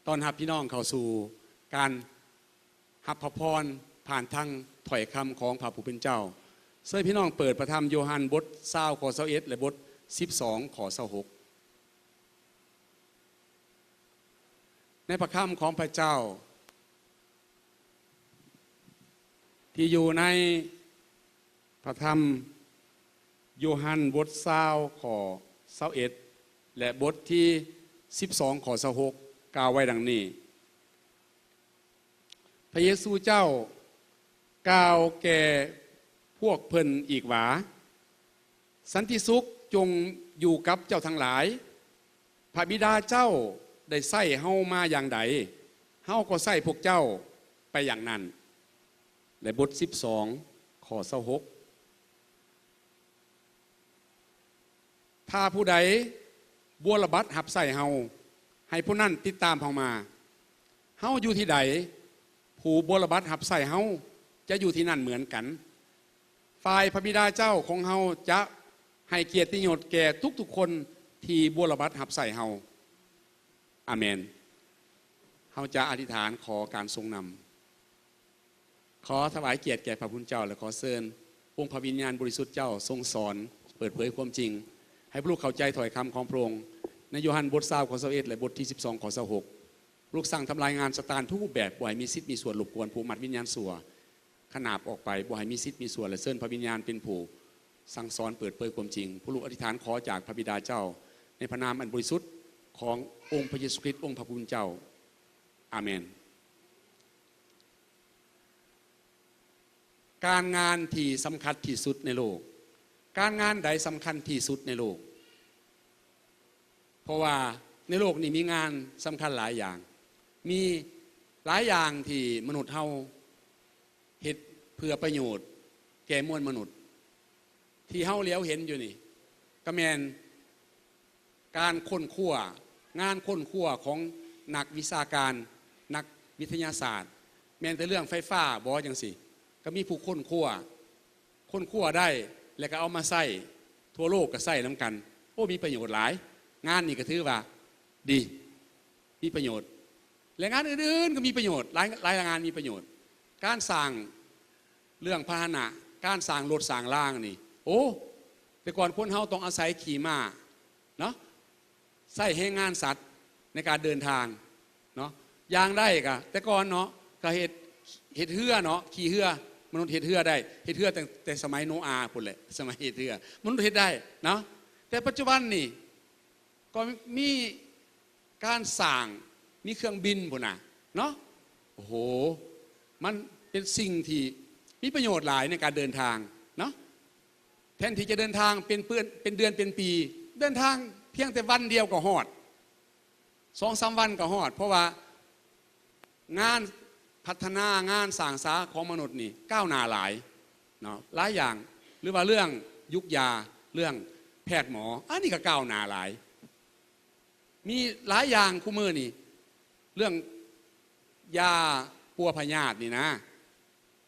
ຕ້ອນຮັບພີ່ນ້ອງເຂົ້າສູ່ການຮັບພະພອນຜ່ານທາງຖ້ອຍຄຳຂອງພະຜູ້ເປັນເຈົ້າ. ເຊີນພີ່ນ້ອງເປີດພະທຳໂຢຮັນບົດຊາວ ຂໍ້ຊາວເອັດ ແລະ ບົດສິບສອງ ຂໍ້ຊາວຫົກ ໃນພະຄຳຂອງພະເຈົ້າ ທີ່ຢູ່ໃນພະທຳໂຢຮັນບົດຊາວ ຂໍ້ຊາວເອັດ ແລະ ບົດທີສິບສອງ ຂໍ້ຊາວຫົກ ກ່າວໄວ້ດັ່ງນີ້: ພະເຢຊູເຈົ້າກ່າວແກ່ພວກເພິ່ນອີກວ່າ, ສັນຕິສຸກຈົ່ງຢູ່ກັບເຈົ້າທັງຫຼາຍ. ພະບິດາເຈົ້າໄດ້ໃຊ້ເຮົາມາຢ່າງໃດ, ເຮົາກໍໃຊ້ພວກເຈົ້າໄປຢ່າງນັ້ນ. ແລະ ບົດສິບສອງ ຂໍ້ຊາວຫົກ ຖ້າຜູ້ໃດບົວລະບັດຮັບໃຊ້ເຮົາ, ໃຫ້ຜູ້ນັ້ນຕິດຕາມເຮົາມາ. ເຮົາຢູ່ທີ່ໃດ, ຜູ້ບົວລະບັດຮັບໃຊ້ເຮົາຈະຢູ່ທີ່ນັ້ນເໝືອນກັນ. ຝ່າຍພະບິດາເຈົ້າຂອງເຮົາຈະໃຫ້ກຽດຕິຍົດແກ່ທຸກໆຄົນທີ່ບົວລະບັດຮັບໃຊ້ເຮົາ. ອາເມນ. ເຮົາຈະອະທິຖານຂໍການຊົງນຳ. ຂໍຖວາຍກຽດແກ່ພະຄຸນເຈົ້າ ແລະ ຂໍເຊີນອົງພະວິນຍານບໍລິສຸດເຈົ້າຊົງສອນ, ເປີດເຜີຍຄວາມຈິງ ໃຫ້ພວກລູກເຂົ້າໃຈຖ້ອຍຄຳຂອງພະອົງ ໃນໂຢຮັນບົດຊາວ ຂໍ້ຊາວເອັດ ແລະ ບົດທີສິບສອງ ຂໍ້ຊາວຫົກ. ລູກສັ່ງທຳລາຍງານຊາຕານທຸກຮູບແບບ, ບໍ່ໃຫ້ມີສິດມີສ່ວນລົບກວນຜູ້ມັດວິນຍານຊົ່ວ ຂະໜາບອອກໄປ, ບໍ່ໃຫ້ມີສິດມີສ່ວນ, ແລະ ເຊີນພະວິນຍານເປັນຜູ້ສັ່ງສອນເປີດເຜີຍຄວາມຈິງ. ຜູ້ລູກອະທິຖານຂໍຈາກພະບິດາເຈົ້າ ໃນພະນາມອັນບໍລິສຸດຂອງອົງພະເຢຊູຄຣິດ ອົງພະຜູ້ເປັນເຈົ້າ. ອາເມນ. ການງານທີ່ສຳຄັນທີ່ສຸດໃນໂລກ. ການງານໃດສຳຄັນທີ່ສຸດໃນໂລກ? ເພາະວ່າໃນໂລກນີ້ມີງານສຳຄັນຫຼາຍຢ່າງ, ມີຫຼາຍຢ່າງທີ່ມະນຸດເຮົາເຮັດເພື່ອປະໂຫຍດແກ່ມວນມະນຸດ. ທີ່ເຮົາຫຼຽວເຫັນຢູ່ນີ້ ກໍແມ່ນການຄົ້ນຄວ້າ, ງານຄົ້ນຄວ້າຂອງນັກວິຊາການ, ນັກວິທະຍາສາດ, ແມ່ນແຕ່ເລື່ອງໄຟຟ້າບໍ ຈັ່ງຊີ້ ກໍມີຜູ້ຄົ້ນຄວ້າ, ຄົ້ນຄວ້າໄດ້ ແລ້ວກໍເອົາມາໃຊ້, ທົ່ວໂລກກໍໃຊ້ນຳກັນ. ໂອ້ ມີປະໂຫຍດຫຼາຍ. ງານນີ້ກໍຖືວ່າດີ, ມີປະໂຫຍດ ແລະ ງານອື່ນໆກໍມີປະໂຫຍດ, ຫຼາຍ, ຫຼາຍງານມີປະໂຫຍດ. ການສ້າງເລື່ອງພາຫະນະ, ການສ້າງລົດສ້າງລາງນີ້, ໂອ້ ແຕ່ກ່ອນຄົນເຮົາຕ້ອງອາໄສຂີ່ມ້າເນາະ, ໃຊ້ແຮງງານສັດໃນການເດີນທາງເນາະ. ຢ່າງໃດກະ ແຕ່ກ່ອນເນາະ ກະເຮັດ, ເຮັດເຮືອເນາະ, ຂີ່ເຮືອ, ມະນຸດເຮັດເຮືອໄດ້, ເຮັດເຮືອຕັ້ງແຕ່ສະໄໝໂນອາພຸ້ນແຫຼະ, ສະໄໝເຮັດເຮືອ ມະນຸດເຮັດໄດ້ເນາະ. ແຕ່ປັດຈຸບັນນີ້ ກໍມີການສ້າງ, ມີເຄື່ອງບິນພຸ້ນນະເນາະ. ໂອ້ໂຫ ມັນເປັນສິ່ງທີ່ມີປະໂຫຍດຫຼາຍໃນການເດີນທາງເນາະ. ແທນທີ່ຈະເດີນທາງເປັນເດືອນ, ເປັນເດືອນເປັນປີ, ເດີນທາງພຽງແຕ່ວັນດຽວກໍຮອດ, ສອງສາມວັນກໍຮອດ, ເພາະວ່າງານພັດທະນາ, ງານສ້າງສາຂອງມະນຸດນີ້ກ້າວໜ້າຫຼາຍເນາະ, ຫຼາຍຢ່າງ, ຫຼືວ່າເລື່ອງຢູກຢາ, ເລື່ອງແພດໝໍ, ອັນນີ້ກໍກ້າວໜ້າຫຼາຍ. ມີຫຼາຍຢ່າງຄູ່ມື້ນີ້, ເລື່ອງຢາປົວພະຍາດນີ້ນະ,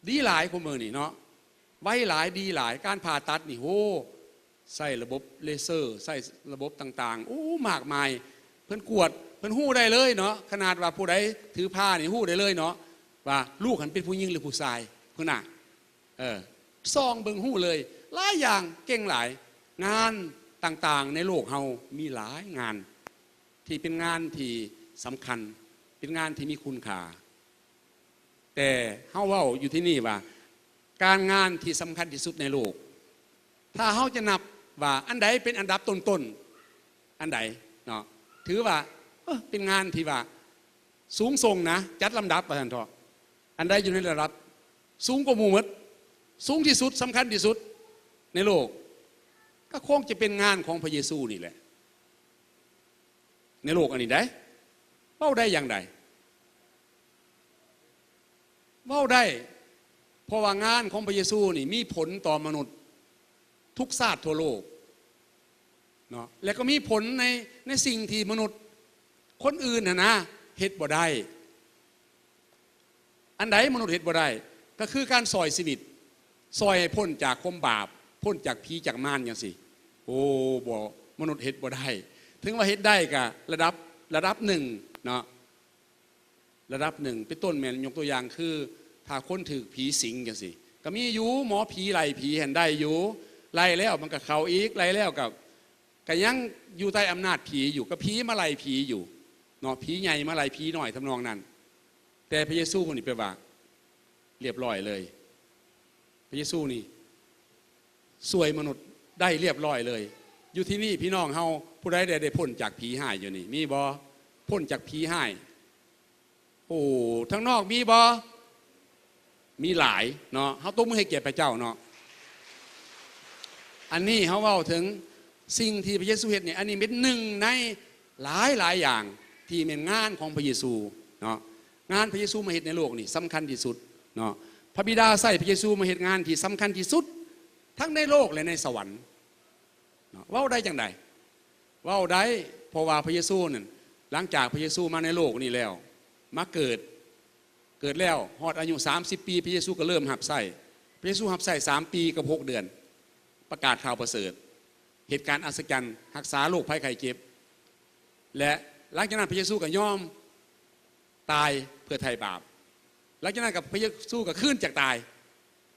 ດີຫຼາຍຄູ່ມື້ນີ້ເນາະ, ໄວຫຼາຍ, ດີຫຼາຍ. ການຜ່າຕັດນີ້, ໂຫ, ໃຊ້ລະບົບເລເຊີ, ໃຊ້ລະບົບຕ່າງໆ, ໂອ້, ມາກມາຍ. ເພິ່ນກວດ, ເພິ່ນຮູ້ໄດ້ເລີຍເນາະ, ຂະໜາດວ່າຜູ້ໃດຖືພານີ້ຮູ້ໄດ້ເລີຍເນາະ ວ່າລູກຫັ້ນເປັນຜູ້ຍິງ ຫຼື ຜູ້ຊາຍພຸ້ນນະ. ເອີ, ສ່ອງເບິ່ງຮູ້ເລີຍ, ຫຼາຍຢ່າງ, ເກັ່ງຫຼາຍ. ງານຕ່າງໆໃນໂລກເຮົາມີຫຼາຍງານ ທີ່ເປັນງານທີ່ສຳຄັນ, ເປັນງານທີ່ມີຄຸນຄ່າ. ແຕ່ເຮົາເວົ້າຢູ່ທີ່ນີ້ວ່າ ການງານທີ່ສຳຄັນທີ່ສຸດໃນໂລກ, ຖ້າເຮົາຈະນັບວ່າອັນໃດເປັນອັນດັບຕົ້ນໆ, ອັນໃດເນາະ, ຖືວ່າ, ເອີ, ເປັນງານທີ່ວ່າສູງສົ່ງນະ, ຈັດລຳດັບວ່າຊັ້ນເຖາະ. ອັນໃດຢູ່ໃນລະດັບສູງກວ່າໝູ່ໝົດ, ສູງທີ່ສຸດ, ສຳຄັນທີ່ສຸດໃນໂລກ, ກໍຄົງຈະເປັນງານຂອງພະເຢຊູນີ້ແຫຼະ. ໃນໂລກອັນນີ້ໄດ໋ ເວົ້າໄດ້ຢ່າງໃດ? ເວົ້າໄດ້, ເພາະວ່າງານຂອງພະເຢຊູນີ້ມີຜົນຕໍ່ມະນຸດທຸກຊາດທົ່ວໂລກເນາະ, ແລະ ກໍມີຜົນໃນ, ໃນສິ່ງທີ່ມະນຸດຄົນອື່ນຫັ້ນນະເຮັດບໍ່ໄດ້. ອັນໃດມະນຸດເຮັດບໍ່ໄດ້? ກໍຄືການຊ່ອຍຊີວິດ, ຊ່ອຍໃຫ້ພົ້ນຈາກຄວາມບາບ, ພົ້ນຈາກຜີຈາກມານຈັ່ງຊີ້. ໂອ້, ບໍ່, ມະນຸດເຮັດບໍ່ໄດ້. ເຖິງວ່າເຮັດໄດ້ກໍລະດັບ, ລະດັບໜຶ່ງເນາະ. ລະດັບໜຶ່ງ ເປັນຕົ້ນແມ່ນຍົກຕົວຢ່າງຄື ຖ້າຄົນຖືກຜີສິງຈັ່ງຊີ້ ກໍມີຢູ່ ໝໍຜີໄລ່ຜີຫັ້ນໄດ້ຢູ່ ໄລ່ແລ້ວມັນກໍເຂົ້າອີກ ໄລ່ແລ້ວກໍ ກໍຍັງຢູ່ໃຕ້ອຳນາດຜີຢູ່ ກໍຜີມາໄລ່ຜີຢູ່ເນາະ ຜີໃຫຍ່ມາໄລ່ຜີນ້ອຍ ທຳນອງນັ້ນ. ແຕ່ພະເຢຊູນີ້ແປວ່າ ລຽບລ້ອຍເລີຍ ພະເຢຊູນີ້ຊ່ວຍມະນຸດໄດ້ລຽບລ້ອຍເລີຍ. ຢູ່ທີ່ນີ້ພີ່ນ້ອງເຮົາຜູ້ໃດໄດ້ ໄດ້ພົ້ນຈາກຜີຮ້າຍຢູ່ນີ້ ມີບໍ່? ພົ້ນຈາກຜີຮ້າຍ ໂອ້ ທາງນອກມີບໍ່? ມີຫຼາຍເນາະ ເຮົາຕົບມືໃຫ້ແກ່ພະເຈົ້າເນາະ. ອັນນີ້ເຮົາເວົ້າເຖິງສິ່ງທີ່ພະເຢຊູເຮັດນີ້ ອັນນີ້ເປັນໜຶ່ງໃນຫຼາຍໆຢ່າງທີ່ແມ່ນງານຂອງພະເຢຊູເນາະ. ງານພະເຢຊູມາເຮັດໃນໂລກນີ້ສຳຄັນທີ່ສຸດເນາະ. ພະບິດາໃຊ້ພະເຢຊູມາເຮັດງານທີ່ສຳຄັນທີ່ສຸດ ທັງໃນໂລກ ແລະ ໃນສະຫວັນເນາະ. ເວົ້າໄດ້ຈັ່ງໃດ? ເວົ້າໄດ້ ເພາະວ່າພະເຢຊູນັ້ນ ຫຼັງຈາກພະເຢຊູມາໃນໂລກນີ້ແລ້ວ ມາເກີດ ເກີດແລ້ວຮອດອາຍຸສາມສິບປີ ພະເຢຊູກໍເລີ່ມຮັບໃຊ້. ພະເຢຊູຮັບໃຊ້ສາມປີກັບຫົກເດືອນ ປະກາດຂ່າວປະເສີດ ເຮັດການອັດສະຈັນ ຮັກສາໂລກໄພໄຂ້ເຈັບ ແລະ ຫຼັງຈາກນັ້ນພະເຢຊູກໍຍອມຕາຍເພື່ອໄຖ່ບາບ. ຫຼັງຈາກນັ້ນກໍພະເຢຊູກໍຄືນຈາກຕາຍ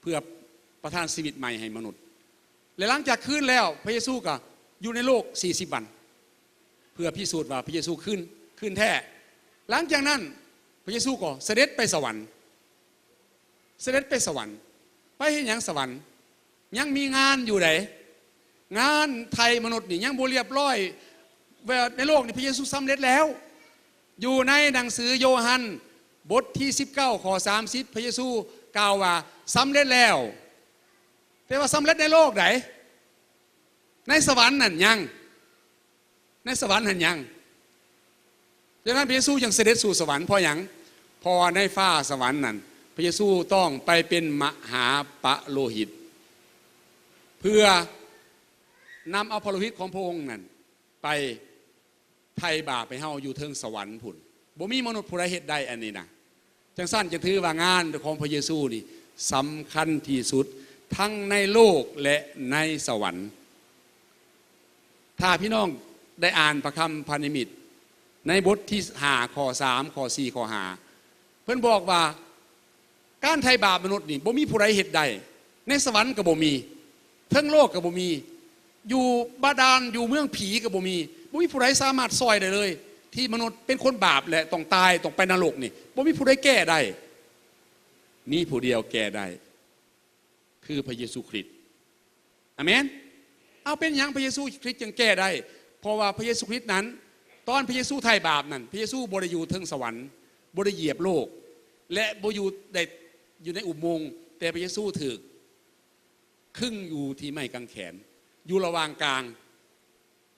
ເພື່ອປະທານຊີວິດໃໝ່ໃຫ້ມະນຸດ ແລະ ຫຼັງຈາກຄືນແລ້ວ ພະເຢຊູກໍຢູ່ໃນໂລກສີ່ສິບວັນ ເພື່ອພິສູດວ່າພະເຢຊູຄືນ ຄືນແທ້. ຫຼັງຈາກນັ້ນ ພະເຢຊູກໍສະເດັດໄປສະຫວັນ ສະເດັດໄປສະຫວັນ. ໄປເຮັດຫຍັງສະຫວັນ? ຍັງມີງານຢູ່ໃດ໋ ງານໄຖ່ມະນຸດນີ້ຍັງບໍ່ລຽບລ້ອຍ. ວ່າໃນໂລກນີ້ພະເຢຊູສຳເລັດແລ້ວ. ຢູ່ໃນໜັງສືໂຢຮັນບົດທີສິບເກົ້າ ຂໍ້ສາມສິບ ພະເຢຊູກ່າວວ່າ ສຳເລັດແລ້ວ. ແຕ່ວ່າສຳເລັດໃນໂລກໃດ໋ ໃນສະຫວັນນັ້ນຍັງ ໃນສະຫວັນຫັ້ນຍັງ. ດັ່ງນັ້ນພະເຢຊູຈຶ່ງສະເດັດສູ່ສະຫວັນ. ເພາະຫຍັງ? ເພາະວ່າໃນຟ້າສະຫວັນນັ້ນ ພະເຢຊູຕ້ອງໄປເປັນມະຫາປະໂລຫິດ ເພື່ອນຳເອົາພະໂລຫິດຂອງພະອົງນັ້ນໄປໄຖ່ບາບໃຫ້ເຮົາຢູ່ເທິງສະຫວັນພຸ້ນ. ບໍ່ມີມະນຸດຜູ້ໃດເຮັດໄດ້ອັນນີ້ນະ. ຈັ່ງຊັ້ນຈຶ່ງຖືວ່າງານຂອງພະເຢຊູນີ້ສຳຄັນທີ່ສຸດ ທັງໃນໂລກ ແລະ ໃນສະຫວັນ. ຖ້າພີ່ນ້ອງໄດ້ອ່ານພະຄຳພະນິມິດ ໃນບົດທີຫ້າ ຂໍ້ສາມ ຂໍ້ສີ່ ຂໍ້ຫ້າ ເພິ່ນບອກວ່າ ການໄຖ່ບາບມະນຸດນີ້ ບໍ່ມີຜູ້ໃດເຮັດໄດ້ ໃນສະຫວັນກໍບໍ່ມີ ເທິງໂລກກໍບໍ່ມີ ຢູ່ບາດານ ຢູ່ເມືອງຜີກໍບໍ່ມີ ບໍ່ມີຜູ້ໃດສາມາດຊ່ອຍໄດ້ເລີຍ ທີ່ມະນຸດເປັນຄົນບາບ ແລະ ຕ້ອງຕາຍ ຕ້ອງໄປນະລົກນີ້ ບໍ່ມີຜູ້ໃດແກ້ໄດ້. ມີຜູ້ດຽວແກ້ໄດ້ ຄືພະເຢຊູຄຣິດ. ອາເມນ. ເອົາ ເປັນຫຍັງພະເຢຊູຄຣິດຈຶ່ງແກ້ໄດ້? ເພາະວ່າພະເຢຊູຄຣິດນັ້ນ ຕອນພະເຢຊູໄຖ່ບາບນັ້ນ ພະເຢຊູບໍ່ໄດ້ຢູ່ເທິງສະຫວັນ ບໍ່ໄດ້ຢຽບໂລກ ແລະ ບໍ່ຢູ່ ໄດ້ຢູ່ໃນອຸໂມງ ແຕ່ພະເຢຊູຖືກຄຶງຢູ່ທີ່ໄມ້ກາງແຂນ ຢູ່ລະຫວ່າງກາງ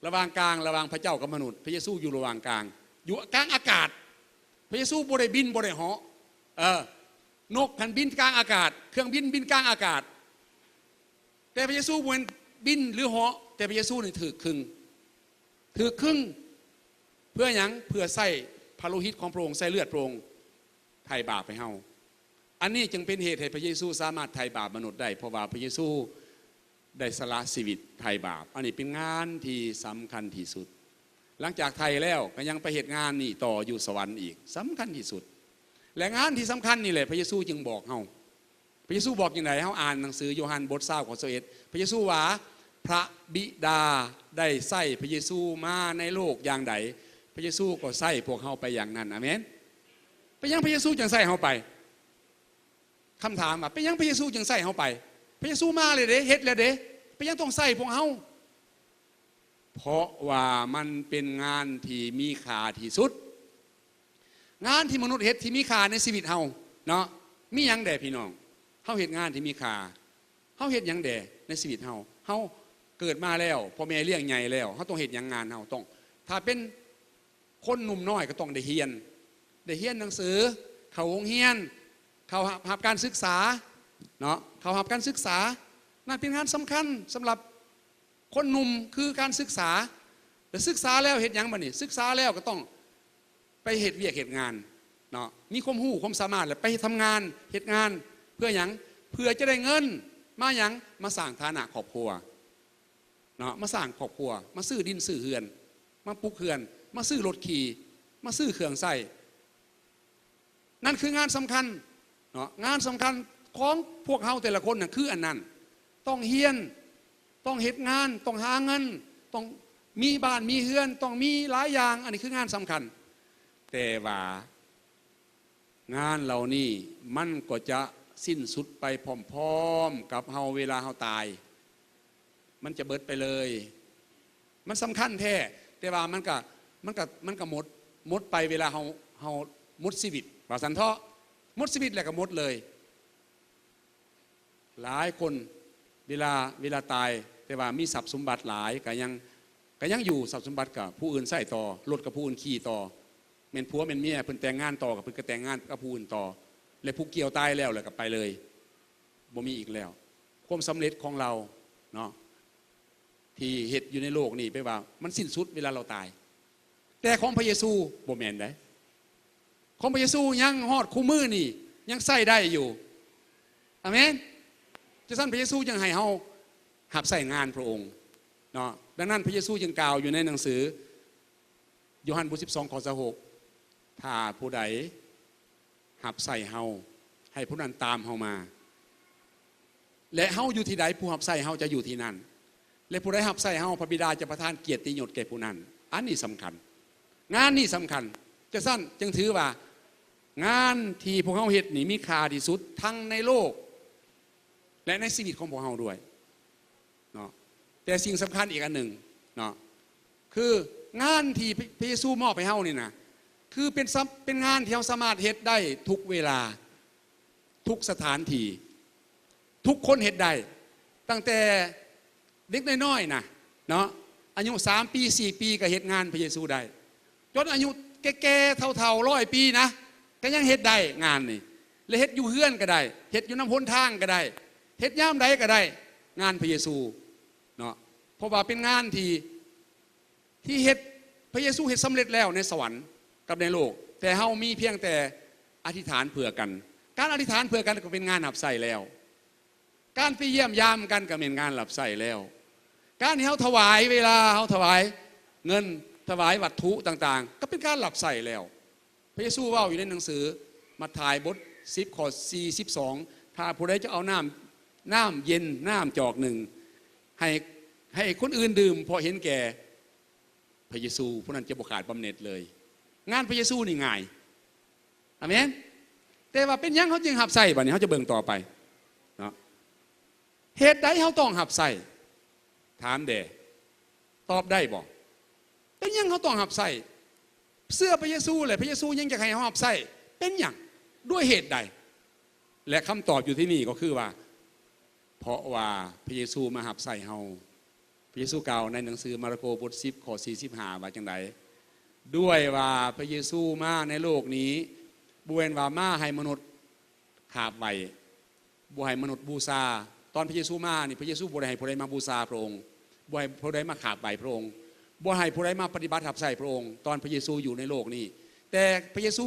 ລະຫວ່າງກາງ ລະຫວ່າງພະເຈົ້າກັບມະນຸດ. ພະເຢຊູຢູ່ລະຫວ່າງກາງ ຢູ່ກາງອາກາດ. ພະເຢຊູບໍ່ໄດ້ບິນ ບໍ່ໄດ້ເຫາະ. ເອີ ນົກຫັ້ນບິນກາງອາກາດ ເຄື່ອງບິນບິນກາງອາກາດ ແຕ່ພະເຢຊູບໍ່ແມ່ນບິນ ຫຼື ເຫາະ ແຕ່ພະເຢຊູນີ້ຖືກຄຶງ ຖືກຄຶງ. ເພື່ອຫຍັງ? ເພື່ອໃຊ້ພະໂລຫິດຂອງພະອົງ ໃຊ້ເລືອດພະອົງໄຖ່ບາບໃຫ້ເຮົາ. ອັນນີ້ຈຶ່ງເປັນເຫດໃຫ້ພະເຢຊູສາມາດໄຖ່ບາບມະນຸດໄດ້ ເພາະວ່າພະເຢຊູໄດ້ສະຫຼະຊີວິດໄຖ່ບາບ. ອັນນີ້ເປັນງານທີ່ສຳຄັນທີ່ສຸດ. ຫຼັງຈາກໄຖ່ແລ້ວກໍຍັງໄປເຮັດງານນີ້ຕໍ່ຢູ່ສະຫວັນອີກ ສຳຄັນທີ່ສຸດ. ແລະ ງານທີ່ສຳຄັນນີ້ແຫຼະ ພະເຢຊູຈຶ່ງບອກເຮົາ ພະເຢຊູບອກຈັ່ງໃດ? ເຮົາອ່ານໜັງສືໂຢຮັນບົດຊາວ ຂໍ້ຊາວເອັດ ພະເຢຊູວ່າ ພະບິດາໄດ້ໃຊ້ພະເຢຊູມາໃນໂລກຢ່າງໃດ ພະເຢຊູກໍໃຊ້ພວກເຮົາໄປຢ່າງນັ້ນ. ອາເມນ. ເປັນຫຍັງພະເຢຊູຈຶ່ງໃຊ້ເຮົາໄປ? ຄຳຖາມວ່າ ເປັນຫຍັງພະເຢຊູຈຶ່ງໃຊ້ເຮົາໄປ? ພະເຢຊູມາແລ້ວເດ້ ເຮັດແລ້ວເດ້ ເປັນຫຍັງຕ້ອງໃຊ້ພວກເຮົາ? ເພາະວ່າມັນເປັນງານທີ່ມີຄ່າທີ່ສຸດ. ງານທີ່ມະນຸດເຮັດທີ່ມີຄ່າໃນຊີວິດເຮົາເນາະ ມີຫຍັງແດ່ພີ່ນ້ອງ? ເຮົາເຮັດງານທີ່ມີຄ່າ ເຮົາເຮັດຫຍັງແດ່ໃນຊີວິດເຮົາ? ເຮົາເກີດມາແລ້ວ ພໍ່ແມ່ລ້ຽງໃຫຍ່ແລ້ວ ເຮົາຕ້ອງເຮັດຫຍັງ? ງານເຮົາຕ້ອງ ຖ້າເປັນຄົນໜຸ່ມນ້ອຍກໍຕ້ອງໄດ້ຮຽນ ໄດ້ຮຽນໜັງສື ເຂົ້າໂຮງຮຽນ ເຂົ້າຮັບ ຮັບການສຶກສາເນາະ ເຂົ້າຮັບການສຶກສາ. ນັ້ນເປັນງານສຳຄັນສຳລັບ ຄົນໜຸ່ມຄືການສຶກສາ ແລະ ສຶກສາແລ້ວເຮັດຫຍັງບາດນີ້? ສຶກສາແລ້ວກໍຕ້ອງໄປເຮັດວຽກເຮັດງານເນາະ ມີຄວາມຮູ້ຄວາມສາມາດ ແລ້ວໄປທຳງານເຮັດງານ ເພື່ອຫຍັງ? ເພື່ອຈະໄດ້ເງິນມາຫຍັງ? ມາສ້າງຖານະຄອບຄົວເນາະ ມາສ້າງຄອບຄົວ ມາຊື້ດິນຊື້ເຮືອນ ມາປຸກເຮືອນ ມາຊື້ລົດຂີ່ ມາຊື້ເຄື່ອງໃຊ້. ນັ້ນຄືງານສຳຄັນເນາະ ງານສຳຄັນຂອງພວກເຮົາແຕ່ລະຄົນນັ້ນຄືອັນນັ້ນ ຕ້ອງຮຽນ ຕ້ອງເຮັດງານ ຕ້ອງຫາເງິນ ຕ້ອງມີບ້ານມີເຮືອນ ຕ້ອງມີຫຼາຍຢ່າງ ອັນນີ້ຄືງານສຳຄັນ. ແຕ່ວ່າງານເຫຼົ່ານີ້ມັນກໍຈະສິ້ນສຸດໄປພ້ອມໆກັບເຮົາ ເວລາເຮົາຕາຍ ມັນຈະເບິດໄປເລີຍ. ມັນສຳຄັນແທ້ ແຕ່ວ່າມັນກະ ມັນກະ ມັນກະໝົດ ໝົດໄປເວລາເຮົາ ເຮົາໝົດຊີວິດ ວ່າຊັ້ນເຖາະ ໝົດຊີວິດແລ້ວກະໝົດເລີຍ. ຫຼາຍຄົນເວລາ ເວລາຕາຍ ແຕ່ວ່າມີຊັບສົມບັດຫຼາຍ ກະຍັງ ກະຍັງຢູ່ ຊັບສົມບັດກະຜູ້ອື່ນໃຊ້ຕໍ່ ລົດກະຜູ້ອື່ນຂີ່ຕໍ່ ແມ່ນຜົວແມ່ນເມຍເພິ່ນແຕ່ງງານຕໍ່ ກະເພິ່ນກະແຕ່ງງານກັບຜູ້ອື່ນຕໍ່ ແລະຜູ້ກ່ຽວຕາຍແລ້ວ ແລ້ວກະໄປເລີຍ ບໍ່ມີອີກແລ້ວ. ຄວາມສຳເລັດຂອງເຮົາເນາະ ທີ່ເຮັດຢູ່ໃນໂລກນີ້ ແປວ່າມັນສິ້ນສຸດເວລາເຮົາຕາຍ. ແຕ່ຂອງພະເຢຊູບໍ່ແມ່ນໃດ໋. ຂອງພະເຢຊູຍັງຮອດຄູ່ມື້ນີ້ ຍັງໃຊ້ໄດ້ຢູ່. ອາເມນ. ຈັ່ງຊັ້ນພະເຢຊູຈຶ່ງໃຫ້ເຮົາຮັບໃຊ້ງານພະອົງເນາະ. ດັ່ງນັ້ນພະເຢຊູຈຶ່ງກ່າວຢູ່ໃນໜັງສືໂຢຮັນບົດສິບສອງ ຂໍ້ຊາວຫົກ ຖ້າຜູ້ໃດ ຮັບໃຊ້ເຮົາ ໃຫ້ຜູ້ນັ້ນຕາມເຮົາມາ ແລະເຮົາຢູ່ທີ່ໃດ ຜູ້ຮັບໃຊ້ເຮົາຈະຢູ່ທີ່ນັ້ນ ແລະຜູ້ໃດຮັບໃຊ້ເຮົາ ພະບິດາຈະປະທານກຽດຕິຍົດແກ່ຜູ້ນັ້ນ. ອັນນີ້ສຳຄັນ ງານນີ້ສຳຄັນ. ຈັ່ງຊັ້ນຈຶ່ງຖືວ່າງານທີ່ພວກເຮົາເຮັດນີ້ມີຄ່າທີ່ສຸດ ທັງໃນໂລກ ແລະໃນຊີວິດຂອງພວກເຮົາດ້ວຍເນາະ. ແຕ່ສິ່ງສຳຄັນອີກອັນໜຶ່ງເນາະ ຄືງານທີ່ພະ ພະເຢຊູມອບໃຫ້ເຮົານີ້ນະ ຄືເປັນສຳ ເປັນງານທີ່ເຮົາສາມາດເຮັດໄດ້ທຸກເວລາ ທຸກສະຖານທີ່ ທຸກຄົນເຮັດໄດ້ ຕັ້ງແຕ່ເດັກນ້ອຍໆນະເນາະ ອາຍຸສາມປີ ສີ່ປີ ກະເຮັດງານພະເຢຊູໄດ້ ຈົນອາຍຸແກ່ໆ ເຖົ້າໆ ຮ້ອຍປີນະ ກະຍັງເຮັດໄດ້ງານນີ້ ແລະເຮັດຢູ່ເຮືອນກະໄດ້ ເຮັດຢູ່ນຳຫົນທາງກະໄດ້ ເຮັດຍາມໃດກະໄດ້ ງານພະເຢຊູເນາະ. ເພາະວ່າເປັນງານທີ່ ທີ່ເຮັດ ພະເຢຊູເຮັດສຳເລັດແລ້ວໃນສະຫວັນກັບໃນໂລກ ແຕ່ເຮົາມີພຽງແຕ່ອະທິຖານເພື່ອກັນ. ການອະທິຖານເພື່ອກັນກະເປັນງານຮັບໃຊ້ແລ້ວ. ການໄປຢ້ຽມຢາມກັນກະແມ່ນງານຮັບໃຊ້ແລ້ວ. ການທີ່ເຮົາຖວາຍເວລາ ເຮົາຖວາຍເງິນ ຖວາຍວັດຖຸຕ່າງໆ ກະເປັນການຮັບໃຊ້ແລ້ວ. ພະເຢຊູເວົ້າຢູ່ໃນໜັງສືມັດທາຍບົດສິບ ຂໍ້ສີ່ສິບສອງ ຖ້າຜູ້ໃດຈະເອົານ້ຳ ນ້ຳເຢັນ ນ້ຳຈອກໜຶ່ງ ໃຫ້ ໃຫ້ຄົນອື່ນດື່ມ ເພາະເຫັນແກ່ພະເຢຊູ ຜູ້ນັ້ນຈະບໍ່ຂາດບຳເໜັດເລີຍ. ງານພະເຢຊູນີ້ງ່າຍ. ອາເມນ. ແຕ່ວ່າເປັນຫຍັງເຮົາຈຶ່ງຮັບໃຊ້? ບາດນີ້ເຮົາຈະເບິ່ງຕໍ່ໄປເນາະ. ເຫດໃດເຮົາຕ້ອງຮັບໃຊ້? ຖາມແດ່. ຕອບໄດ້ບໍ່? ເປັນຫຍັງເຮົາຕ້ອງຮັບໃຊ້? ເຊື່ອພະເຢຊູ ແລະ ພະເຢຊູຍັງຢາກໃຫ້ເຮົາຮັບໃຊ້. ເປັນຫຍັງ? ດ້ວຍເຫດໃດ? ແລະ ຄຳຕອບຢູ່ທີ່ນີ້ກໍຄືວ່າ ເພາະວ່າພະເຢຊູມາຮັບໃຊ້ເຮົາ. ພະເຢຊູກ່າວໃນໜັງສືມາລະໂກ ບົດສິບ ຂໍ້ສີ່ສິບຫ້າ ວ່າຈັ່ງໃດ? ດ້ວຍວ່າພະເຢຊູມາໃນໂລກນີ້ ບໍ່ແມ່ນວ່າມາໃຫ້ມະນຸດຂາບໄຫວ້ ບໍ່ໃຫ້ມະນຸດບູຊາ. ຕອນພະເຢຊູມານີ້ ພະເຢຊູບໍ່ໄດ້ໃຫ້ຜູ້ໃດມາບູຊາພະອົງ, ບໍ່ໃຫ້ຜູ້ໃດມາຂາບໄຫວ້ພະອົງ, ບໍ່ໃຫ້ຜູ້ໃດມາປະຕິບັດຮັບໃຊ້ພະອົງ ຕອນພະເຢຊູຢູ່ໃນໂລກນີ້. ແຕ່ພະເຢຊູ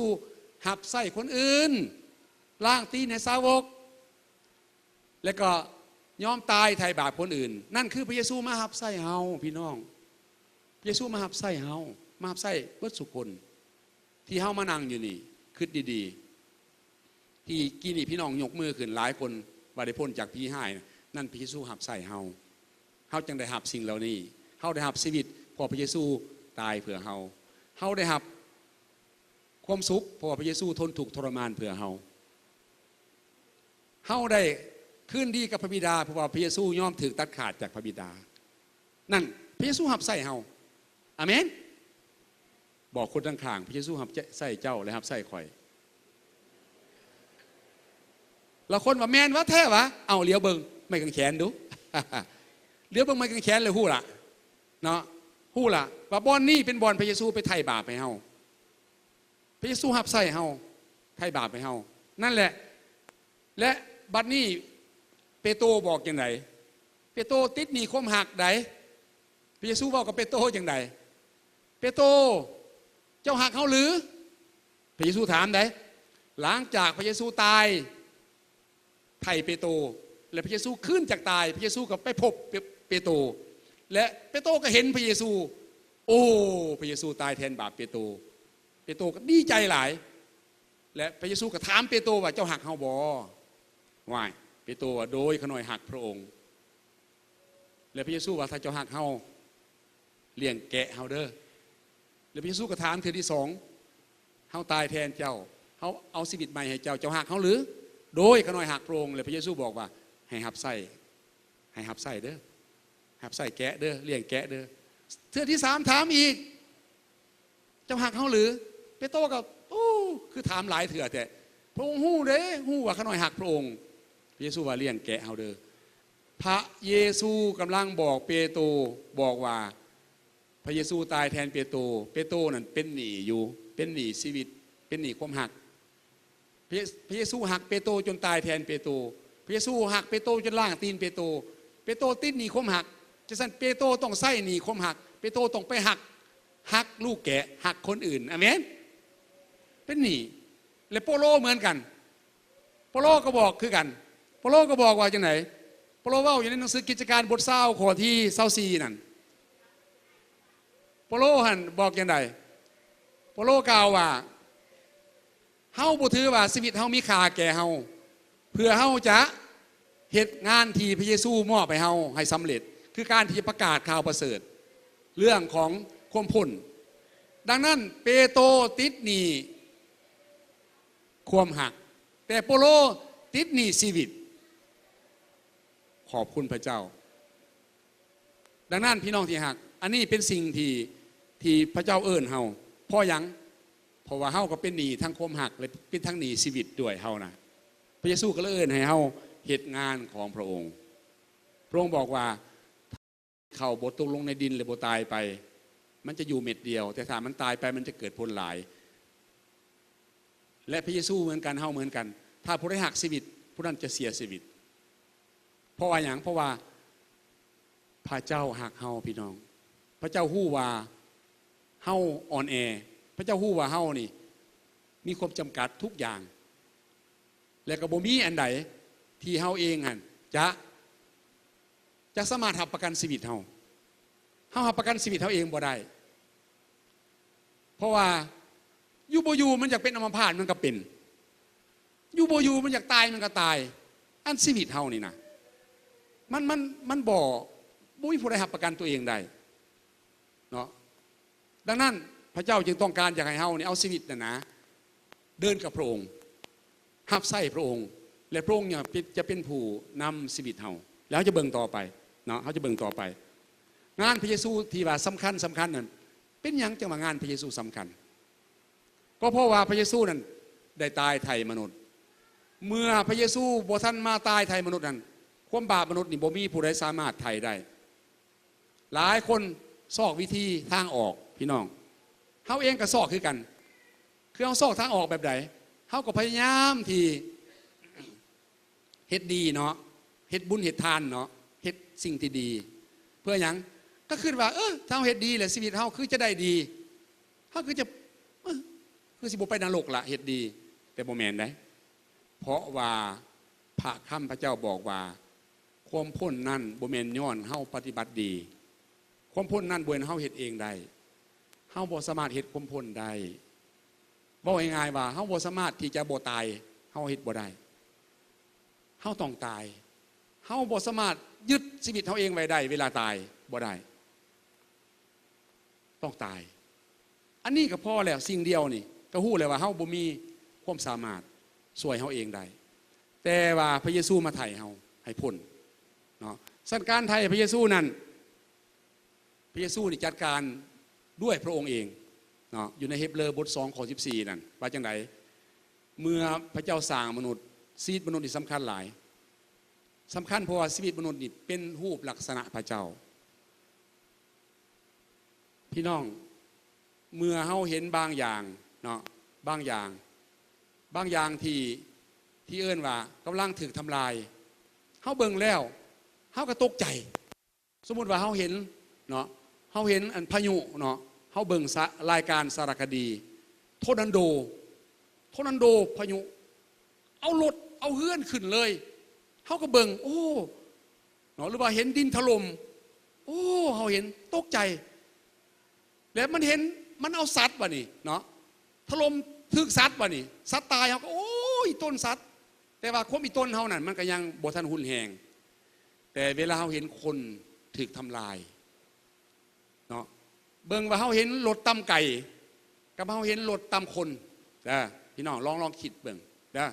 ຮັບໃຊ້ຄົນອື່ນ, ລ້າງຕີນໃຫ້ສາວົກ, ແລະກໍຍອມຕາຍໄຖ່ບາບຄົນອື່ນ. ນັ້ນຄືພະເຢຊູມາຮັບໃຊ້ເຮົາ, ພີ່ນ້ອງ. ພະເຢຊູມາຮັບໃຊ້ເຮົາ, ມາຮັບໃຊ້ເບິດສູ່ຄົນ. ທີ່ເຮົາມານັ່ງຢູ່ນີ້, ຄິດດີໆ. ທີ່ກີ້ນີ້ພີ່ນ້ອງຍົກມືຂຶ້ນຫຼາຍຄົນວ່າໄດ້ພົ້ນຈາກຜີຮ້າຍ, ນັ້ນພະເຢຊູຮັບໃຊ້ເຮົາ. ເຮົາຈຶ່ງໄດ້ຮັບສິ່ງເຫຼົ່ານີ້. ເຮົາໄດ້ຮັບຊີວິດ ເພາະພະເຢຊູຕາຍເພື່ອເຮົາ. ເຮົາໄດ້ຮັບຄວາມສຸກ ເພາະວ່າພະເຢຊູທົນທຸກທໍລະມານເພື່ອເຮົາ. ເຮົາໄດ້ຄືນດີກັບພະບິດາ ເພາະວ່າພະເຢຊູຍອມຖືກຕັດຂາດຈາກພະບິດາ. ນັ້ນ ພະເຢຊູຮັບໃຊ້ເຮົາ. ອາເມນ. ບອກຄົນຂ້າງໆ, ພະເຢຊູຮັບໃຊ້ເຈົ້າ ແລະ ຮັບໃຊ້ຂ້ອຍ. ລາງຄົນວ່າ ແມ່ນຫວາ ແທ້ຫວາ? ເອົາ ຫຼຽວເບິ່ງໄມ້ກາງແຂນດູ. ຫຼຽວເບິ່ງໄມ້ກາງແຂນແລ້ວຮູ້ລະ ເນາະ, ຮູ້ລະວ່າບ່ອນນີ້ເປັນບ່ອນພະເຢຊູໄປໄຖ່ບາບໃຫ້ເຮົາ. ພະເຢຊູຮັບໃຊ້ເຮົາ, ໄຖ່ບາບໃຫ້ເຮົາ. ນັ້ນແຫຼະ. ແລະ ບັດນີ້ເປໂຕບອກຈັ່ງໃດ? ເປໂຕຕິດໜີ້ຄວາມຮັກໃດ. ພະເຢຊູເວົ້າກັບເປໂຕຈັ່ງໃດ? ເປໂຕ, ເຈົ້າຮັກເຮົາຫຼື? ພະເຢຊູຖາມໃດ. ຫຼັງຈາກພະເຢຊູຕາຍ ໄຖ່ເປໂຕ ແລະ ພະເຢຊູຄືນຈາກຕາຍ, ພະເຢຊູກໍໄປພົບເປ ເປໂຕ ແລະ ເປໂຕກໍເຫັນພະເຢຊູ. ໂອ້ ພະເຢຊູຕາຍແທນບາບເປໂຕ. ເປໂຕກໍດີໃຈຫຼາຍ. ແລະ ພະເຢຊູກໍຖາມເປໂຕວ່າ ເຈົ້າຮັກເຮົາບໍ່? ວ້າຍ ເປໂຕວ່າ ໂດຍ ຂ້ານ້ອຍຮັກພະອົງ. ແລະ ພະເຢຊູວ່າ ຖ້າເຈົ້າຮັກເຮົາ ລ້ຽງແກະເຮົາເດີ. ແລະ ພະເຢຊູກໍຖາມເທື່ອທີສອງ ເຮົາຕາຍແທນເຈົ້າ ເຮົາເອົາຊີວິດໃໝ່ໃຫ້ເຈົ້າ ເຈົ້າຮັກເຮົາຫຼື? ໂດຍ ຂ້ານ້ອຍຮັກພະອົງ. ແລະ ພະເຢຊູບອກວ່າ ໃຫ້ຮັບໃຊ້ ໃຫ້ຮັບໃຊ້ເດີ ຮັບໃຊ້ແກະເດີ ລ້ຽງແກະເດີ. ເທື່ອທີສາມຖາມອີກ ເຈົ້າຮັກເຮົາຫຼື? ເປໂຕກໍ ໂອ້ ຄືຖາມຫຼາຍເທື່ອແທ້ ພະອົງຮູ້ເດ້ ຮູ້ວ່າຂ້ານ້ອຍຮັກພະອົງ. ພະເຢຊູວ່າ ລ້ຽງແກະເຮົາເດີ. ພະເຢຊູກຳລັງບອກເປໂຕ ບອກວ່າ ພະເຢຊູຕາຍແທນເປໂຕ. ເປໂຕນັ້ນເປັນໜີ້ຢູ່ ເປັນໜີ້ຊີວິດ ເປັນໜີ້ຄວາມຮັກ. ພະເຢ ພະເຢຊູຮັກເປໂຕຈົນຕາຍແທນເປໂຕ. ພະເຢຊູຮັກເປໂຕຈົນລ້າງຕີນເປໂຕ. ເປໂຕຕິດໜີ້ຄວາມຮັກ. ຈັ່ງຊັ້ນເປໂຕຕ້ອງໃຊ້ໜີ້ຄວາມຮັກ. ເປໂຕຕ້ອງໄປຮັກ ຮັກລູກແກະ ຮັກຄົນອື່ນ. ອາເມນ. ເປັນໜີ້. ແລະ ເປໂຕເໝືອນກັນ. ເປໂຕກໍບອກຄືກັນ. ເປໂຕກໍບອກວ່າຈັ່ງໃດ? ເປໂຕເວົ້າຢູ່ໃນໜັງສືກິດຈະການບົດຊາວ ຂໍ້ທີຊາວສີ່ນັ້ນ. ເປໂຕຫັ້ນບອກຈັ່ງໃດ? ເປໂຕກ່າວວ່າ ເຮົາບໍ່ຖືວ່າຊີວິດເຮົາມີຄ່າແກ່ເຮົາ ເພື່ອເຮົາຈະເຮັດງານທີ່ພະເຢຊູມອບໃຫ້ເຮົາໃຫ້ສຳເລັດ ຄືການທີ່ຈະປະກາດຂ່າວປະເສີດເລື່ອງຂອງຄວາມພົ້ນ. ດັ່ງນັ້ນເປໂຕຕິດໜີ້ຄວາມຮັກ ແຕ່ເປໂຕຕິດໜີ້ຊີວິດ. ຂອບຄຸນພະເຈົ້າ. ດັ່ງນັ້ນ ພີ່ນ້ອງທີ່ຮັກ, ອັນນີ້ເປັນສິ່ງທີ່ ທີ່ພະເຈົ້າເອີ້ນເຮົາ. ເພາະຫຍັງ? ເພາະວ່າເຮົາກໍເປັນໜີ້ທັງຄວາມຮັກ ແລະ ເປັນທັງໜີ້ຊີວິດດ້ວຍເຮົານະ. ພະເຢຊູກໍເລີຍເອີ້ນໃຫ້ເຮົາເຮັດງານຂອງພະອົງ. ພະອົງບອກວ່າ ເຂົ້າບໍ່ຕົກລົງໃນດິນ ແລະ ບໍ່ຕາຍໄປ, ມັນຈະຢູ່ເມັດດຽວ, ແຕ່ຖ້າມັນຕາຍໄປ ມັນຈະເກີດຜົນຫຼາຍ. ແລະ ພະເຢຊູເໝືອນກັນ, ເຮົາເໝືອນກັນ. ຖ້າຜູ້ໃດຮັກຊີວິດ, ຜູ້ນັ້ນຈະເສຍຊີວິດ. ເພາະວ່າຫຍັງ? ເພາະວ່າພະເຈົ້າຮັກເຮົາ, ພີ່ນ້ອງ. ພະເຈົ້າຮູ້ວ່າເຮົາອ່ອນແອ. ພະເຈົ້າຮູ້ວ່າເຮົານີ້ມີຄວາມຈຳກັດທຸກຢ່າງ. ແລະ ກໍບໍ່ມີອັນໃດທີ່ເຮົາເອງຫັ້ນຈະ ຈະສາມາດຮັບປະກັນຊີວິດເຮົາ. ເຮົາຮັບປະກັນຊີວິດເຮົາເອງບໍ່ໄດ້. ເພາະວ່າຢູ່ບໍ່ຢູ່ມັນຢາກເປັນອຳມະພາດ ມັນກໍເປັນ. ຢູ່ບໍ່ຢູ່ມັນຢາກຕາຍ ມັນກໍຕາຍ. ອັນຊີວິດເຮົານີ້ນະ ມັນ ມັນ ມັນບໍ່ ບໍ່ມີຜູ້ໃດຮັບປະກັນຕົວເອງໄດ້ເນາະ. ດັ່ງນັ້ນ ພະເຈົ້າຈຶ່ງຕ້ອງການຢາກໃຫ້ເຮົານີ້ເອົາຊີວິດນັ້ນນະ ເດີນກັບພະອົງ, ຮັບໃຊ້ພະອົງ ແລະ ພະອົງຈະເປັນ ຈະເປັນຜູ້ນຳຊີວິດເຮົາ. ແລ້ວເຮົາຈະເບິ່ງຕໍ່ໄປເນາະ, ເຮົາຈະເບິ່ງຕໍ່ໄປ. ງານພະເຢຊູທີ່ວ່າສຳຄັນ, ສຳຄັນນັ້ນ ເປັນຫຍັງຈັ່ງວ່າງານພະເຢຊູສຳຄັນ? ກໍເພາະວ່າພະເຢຊູນັ້ນໄດ້ຕາຍໄຖ່ມະນຸດ. ເມື່ອພະເຢຊູບໍ່ທັນມາຕາຍໄຖ່ມະນຸດນັ້ນ, ຄວາມບາບມະນຸດນີ້ບໍ່ມີຜູ້ໃດສາມາດໄຖ່ໄດ້. ຫຼາຍຄົນຊອກວິທີທາງອອກ, ພີ່ນ້ອງ. ເຮົາເອງກໍຊອກຄືກັນ. ຄືເຮົາຊອກທາງອອກແບບໃດ? ເຮົາກໍພະຍາຍາມທີ່ເຮັດດີເນາະ, ເຮັດບຸນເຮັດທານເນາະ, ເຮັດສິ່ງທີ່ດີ. ເພື່ອຫຍັງ? ກໍຄິດວ່າ ເອີ ຖ້າເຮົາເຮັດດີແລ້ວ ຊີວິດເຮົາຄືຈະໄດ້ດີ. ເຮົາຄືຈະ ເອີ ຄືຊິບໍ່ໄປນະລົກລະ ເຮັດດີ. ແຕ່ບໍ່ແມ່ນໃດ. ເພາະວ່າພະຄຳພະເຈົ້າບອກວ່າ ຄວາມພົ້ນນັ້ນບໍ່ແມ່ນຍ້ອນເຮົາປະຕິບັດດີ. ຄວາມພົ້ນນັ້ນບໍ່ແມ່ນເຮົາເຮັດເອງໄດ້. ເຮົາບໍ່ສາມາດເຮັດຄວາມພົ້ນໄດ້. ເວົ້າງ່າຍໆວ່າ ເຮົາບໍ່ສາມາດທີ່ຈະບໍ່ຕາຍ, ເຮົາເຮັດບໍ່ໄດ້. ເຮົາຕ້ອງຕາຍ. ເຮົາບໍ່ສາມາດຍຶດຊີວິດເຮົາເອງໄວ້ໄດ້ ເວລາຕາຍ ບໍ່ໄດ້. ຕ້ອງຕາຍ. ອັນນີ້ກໍພໍແລ້ວ, ສິ່ງດຽວນີ້ກໍຮູ້ແລ້ວວ່າເຮົາບໍ່ມີຄວາມສາມາດຊ່ວຍເຮົາເອງໄດ້, ແຕ່ວ່າພະເຢຊູມາໄຖ່ເຮົາໃຫ້ພົ້ນເນາະ. ຊັ້ນການໄຖ່ພະເຢຊູນັ້ນ, ພະເຢຊູນີ້ຈັດການດ້ວຍພະອົງເອງເນາະ. ຢູ່ໃນເຮັບເຣີບົດສອງ ຂໍ້ສິບສີ່ນັ້ນ ວ່າຈັ່ງໃດ? ເມື່ອພະເຈົ້າສ້າງມະນຸດ, ຊີວິດມະນຸດນີ້ສຳຄັນຫຼາຍ, ສຳຄັນເພາະວ່າຊີວິດມະນຸດນີ້ເປັນຮູບລັກສະນະພະເຈົ້າ. ພີ່ນ້ອງ, ເມື່ອເຮົາເຫັນບາງຢ່າງເນາະ, ບາງຢ່າງ, ບາງຢ່າງທີ່, ທີ່ເອີ້ນວ່າກຳລັງຖືກທຳລາຍ, ເຮົາເບິ່ງແລ້ວ ເຮົາກໍຕົກໃຈ. ສົມມຸດວ່າເຮົາເຫັນເນາະ, ເຮົາເຫັນອັນພາຍຸເນາະ, ເຮົາເບິ່ງສະ ລາຍການສາລະຄະດີ ທໍນາໂດ, ທໍນາໂດ ພາຍຸ ເອົາລົດເອົາເຮືອນຂຶ້ນເລີຍ. ເຮົາກໍເບິ່ງ ໂອ້ ເນາະ, ຫຼືວ່າເຫັນດິນຖະຫຼົ່ມ, ໂອ້ ເຮົາເຫັນຕົກໃຈ. ແລ້ວມັນເຫັນ ມັນເອົາສັດບາດນີ້ເນາະ ຖະຫຼົ່ມ ຖືກສັດບາດນີ້ ສັດຕາຍ ເຮົາກໍ ໂອ້ຍ ອີ່ຕົນສັດ. ແຕ່ວ່າຄວາມອີ່ຕົນເຮົານັ້ນ ມັນກໍຍັງບໍ່ທັນຮຸນແຮງ. ແຕ່ເວລາເຮົາເຫັນຄົນຖືກທຳລາຍເນາະ, ເບິ່ງວ່າເຮົາເຫັນລົດຕຳໄກ່ ກັບເຮົາເຫັນລົດຕຳຄົນເດີ ພີ່ນ້ອງ ລອງ ລອງຄິດເບິ່ງເດີ.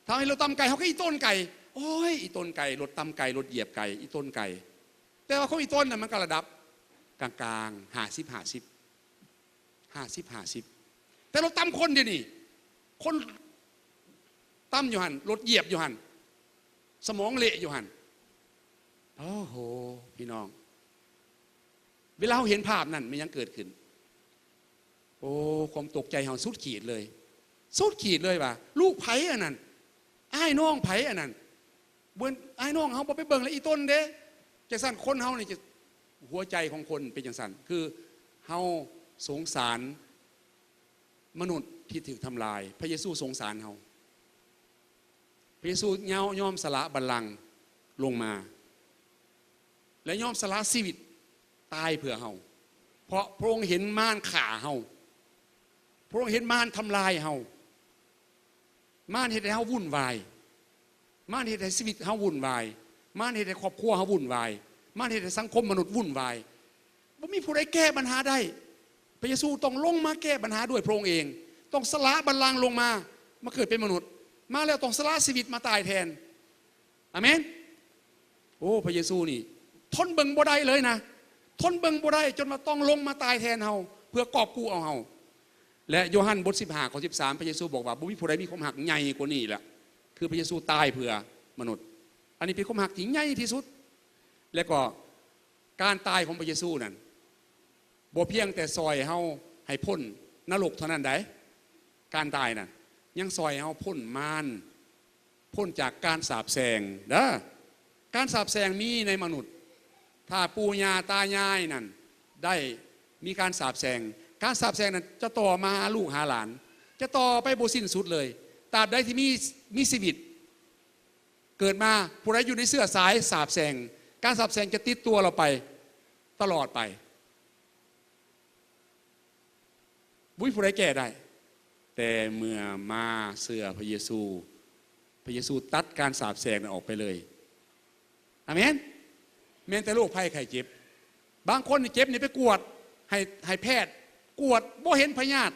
ຖ້າເຮົາເຫັນລົດຕຳໄກ່ ເຮົາກໍອີ່ຕົນໄກ່ ໂອ້ຍ ອີ່ຕົນໄກ່ ລົດຕຳໄກ່ ລົດຢຽບໄກ່ ອີ່ຕົນໄກ່. ແຕ່ວ່າຄົນອີ່ຕົນນັ້ນ ມັນກໍລະດັບກາງໆ ຫ້າສິບຫ້າສິບ ຫ້າສິບຫ້າສິບ. ແຕ່ລົດຕຳຄົນດຽວນີ້ ຄົນຕຳຢູ່ຫັ້ນ ລົດຢຽບຢູ່ຫັ້ນ ສະໝອງເລະຢູ່ຫັ້ນ. ໂອ້ໂຫ ພີ່ນ້ອງ ເວລາເຮົາເຫັນພາບນັ້ນ ແມ່ນຫຍັງເກີດຂຶ້ນ? ໂອ້ ຄວາມຕົກໃຈເຮົາສຸດຂີດເລີຍ ສຸດຂີດເລີຍວ່າ ລູກໃຜອັນນັ້ນ? ອ້າຍນ້ອງໃຜອັນນັ້ນ? ເບິ່ງອ້າຍນ້ອງເຮົາບໍ່ໄປເບິ່ງລະອີ່ຕົນເດ້. ຈັ່ງຊັ້ນ ຄົນເຮົານີ້ຈະ ຫົວໃຈຂອງຄົນເປັນຈັ່ງຊັ້ນ ຄືເຮົາສົງສານມະນຸດທີ່ຖືກທຳລາຍ. ພະເຢຊູສົງສານເຮົາ. ພະເຢຊູຍອມ ຍອມສະຫຼະບັນລັງລົງມາ ແລະ ຍອມສະຫຼະຊີວິດຕາຍເພື່ອເຮົາ ເພາະພະອົງເຫັນມານຂ້າເຮົາ, ພະອົງເຫັນມານທຳລາຍເຮົາ. ມານເຮັດໃຫ້ເຮົາວຸ່ນວາຍ, ມານເຮັດໃຫ້ຊີວິດເຮົາວຸ່ນວາຍ, ມານເຮັດໃຫ້ຄອບຄົວເຮົາວຸ່ນວາຍ, ມານເຮັດໃຫ້ສັງຄົມມະນຸດວຸ່ນວາຍ. ບໍ່ມີຜູ້ໃດແກ້ບັນຫາໄດ້. ພະເຢຊູຕ້ອງລົງມາແກ້ບັນຫາດ້ວຍພະອົງເອງ, ຕ້ອງສະຫຼະບັນລັງລົງມາ, ມາເກີດເປັນມະນຸດ, ມາແລ້ວຕ້ອງສະຫຼະຊີວິດມາຕາຍແທນ. ອາເມນ. ໂອ້ ພະເຢຊູນີ້ທົນເບິ່ງບໍ່ໄດ້ເລີຍນະ, ທົນເບິ່ງບໍ່ໄດ້ຈົນວ່າຕ້ອງລົງມາຕາຍແທນເຮົາ ເພື່ອກອບກູ້ເອົາເຮົາ. ແລະ ໂຢຮັນບົດສິບຫ້າ ຂໍ້ສິບສາມ ພະເຢຊູບອກວ່າ ບໍ່ມີຜູ້ໃດມີຄວາມຮັກໃຫຍ່ກວ່ານີ້ແຫຼະ, ຄືພະເຢຊູຕາຍເພື່ອມະນຸດ. ອັນນີ້ເປັນຄວາມຮັກທີ່ໃຫຍ່ທີ່ສຸດ. ແລະກໍການຕາຍຂອງພະເຢຊູນັ້ນ ບໍ່ພຽງແຕ່ຊ່ອຍເຮົາໃຫ້ພົ້ນນະລົກເທົ່ານັ້ນໃດ, ການຕາຍນັ້ນຍັງຊ່ອຍເຮົາພົ້ນມານ, ພົ້ນຈາກການສາບແຊ່ງເດີ. ການສາບແຊ່ງມີໃນມະນຸດ. ຖ້າປູ່ຍ່າຕາຍາຍນັ້ນໄດ້ມີການສາບແຊ່ງ, ການສາບແຊ່ງນັ້ນຈະຕໍ່ມາຫາລູກຫາຫຼານ, ຈະຕໍ່ໄປບໍ່ສິ້ນສຸດເລີຍ. ຕາບໃດທີ່ມີ ມີຊີວິດເກີດມາ, ຜູ້ໃດຢູ່ໃນເຊື້ອສາຍສາບແຊ່ງ, ການສາບແຊ່ງຈະຕິດຕົວເຮົາໄປຕະຫຼອດໄປ. ບໍ່ມີຜູ້ໃດແກ້ໄດ້. ແຕ່ເມື່ອມາເຊື່ອພະເຢຊູ, ພະເຢຊູຕັດການສາບແຊ່ງນັ້ນອອກໄປເລີຍ. ອາເມນ. ແມ່ນແຕ່ໂລກໄພໄຂ້ເຈັບ. ບາງຄົນນີ້ເຈັບນີ້ໄປກວດ ໃຫ້ ໃຫ້ແພດກວດ ບໍ່ເຫັນພະຍາດ,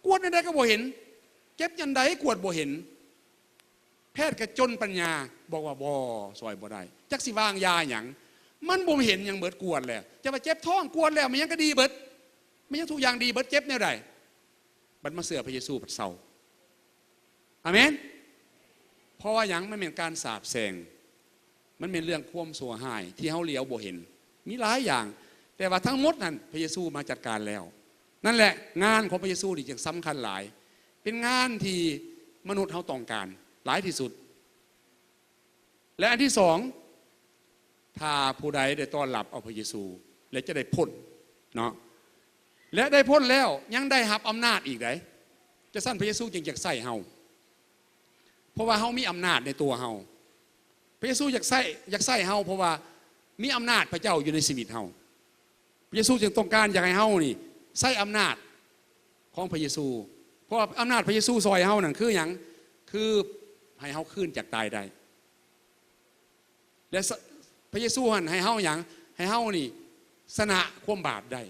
ກວດແນວໃດກໍບໍ່ເຫັນ, ເຈັບຈັ່ງໃດກວດບໍ່ເຫັນ. ແພດກໍຈົນປັນຍາ ບອກວ່າ ບໍ່, ຊ່ອຍບໍ່ໄດ້, ຈັກຊິວາງຢາຫຍັງ, ມັນບໍ່ເຫັນຫຍັງເບິດ, ກວດແລ້ວ ຈະວ່າເຈັບທ້ອງ, ກວດແລ້ວ ແມ່ນຫຍັງກໍດີເບິດ, ແມ່ນຫຍັງທຸກຢ່າງດີເບິດ, ເຈັບແນວໃດ? ບັດມາເຊື່ອພະເຢຊູ ພັດເຊົາ. ອາເມນ. ເພາະວ່າຫຍັງ? ມັນແມ່ນການສາບແຊ່ງ, ມັນແມ່ນເລື່ອງຄວາມຊົ່ວຮ້າຍທີ່ເຮົາຫຼຽວບໍ່ເຫັນ, ມີຫຼາຍຢ່າງ, ແຕ່ວ່າທັງໝົດນັ້ນ ພະເຢຊູມາຈັດການແລ້ວ. ນັ້ນແຫຼະ, ງານຂອງພະເຢຊູນີ້ຈຶ່ງສຳຄັນຫຼາຍ, ເປັນງານທີ່ມະນຸດເຮົາຕ້ອງການຫຼາຍທີ່ສຸດ. ແລະ ອັນທີສອງ, ຖ້າຜູ້ໃດໄດ້ຕ້ອນຮັບເອົາພະເຢຊູ ແລະ ຈະໄດ້ພົ້ນເນາະ, ແລະ ໄດ້ພົ້ນແລ້ວຍັງໄດ້ຮັບອຳນາດອີກໃດ, ຈັ່ງຊັ້ນພະເຢຊູຈຶ່ງຢາກໃຊ້ເຮົາ, ເພາະວ່າເຮົາມີອຳນາດໃນຕົວເຮົາ. ພະເຢຊູຢາກໃຊ້, ຢາກໃຊ້ເຮົາ ເພາະວ່າມີອຳນາດພະເຈົ້າຢູ່ໃນຊີວິດເຮົາ. ພະເຢຊູຈຶ່ງຕ້ອງການຢາກໃຫ້ເຮົານີ້ໃຊ້ອຳນາດຂອງພະເຢຊູ, ເພາະວ່າອຳນາດພະເຢຊູຊ່ອຍເຮົານັ້ນຄືຫຍັງ? ຄືໃຫ້ເຮົາຄືນຈາກຕາຍໄດ້. ແລະ ສະ ພະເຢຊູຫັ້ນໃຫ້ເຮົາຫຍັງ? ໃຫ້ເຮົານີ້ຊະນະຄວາມບາບໄດ້.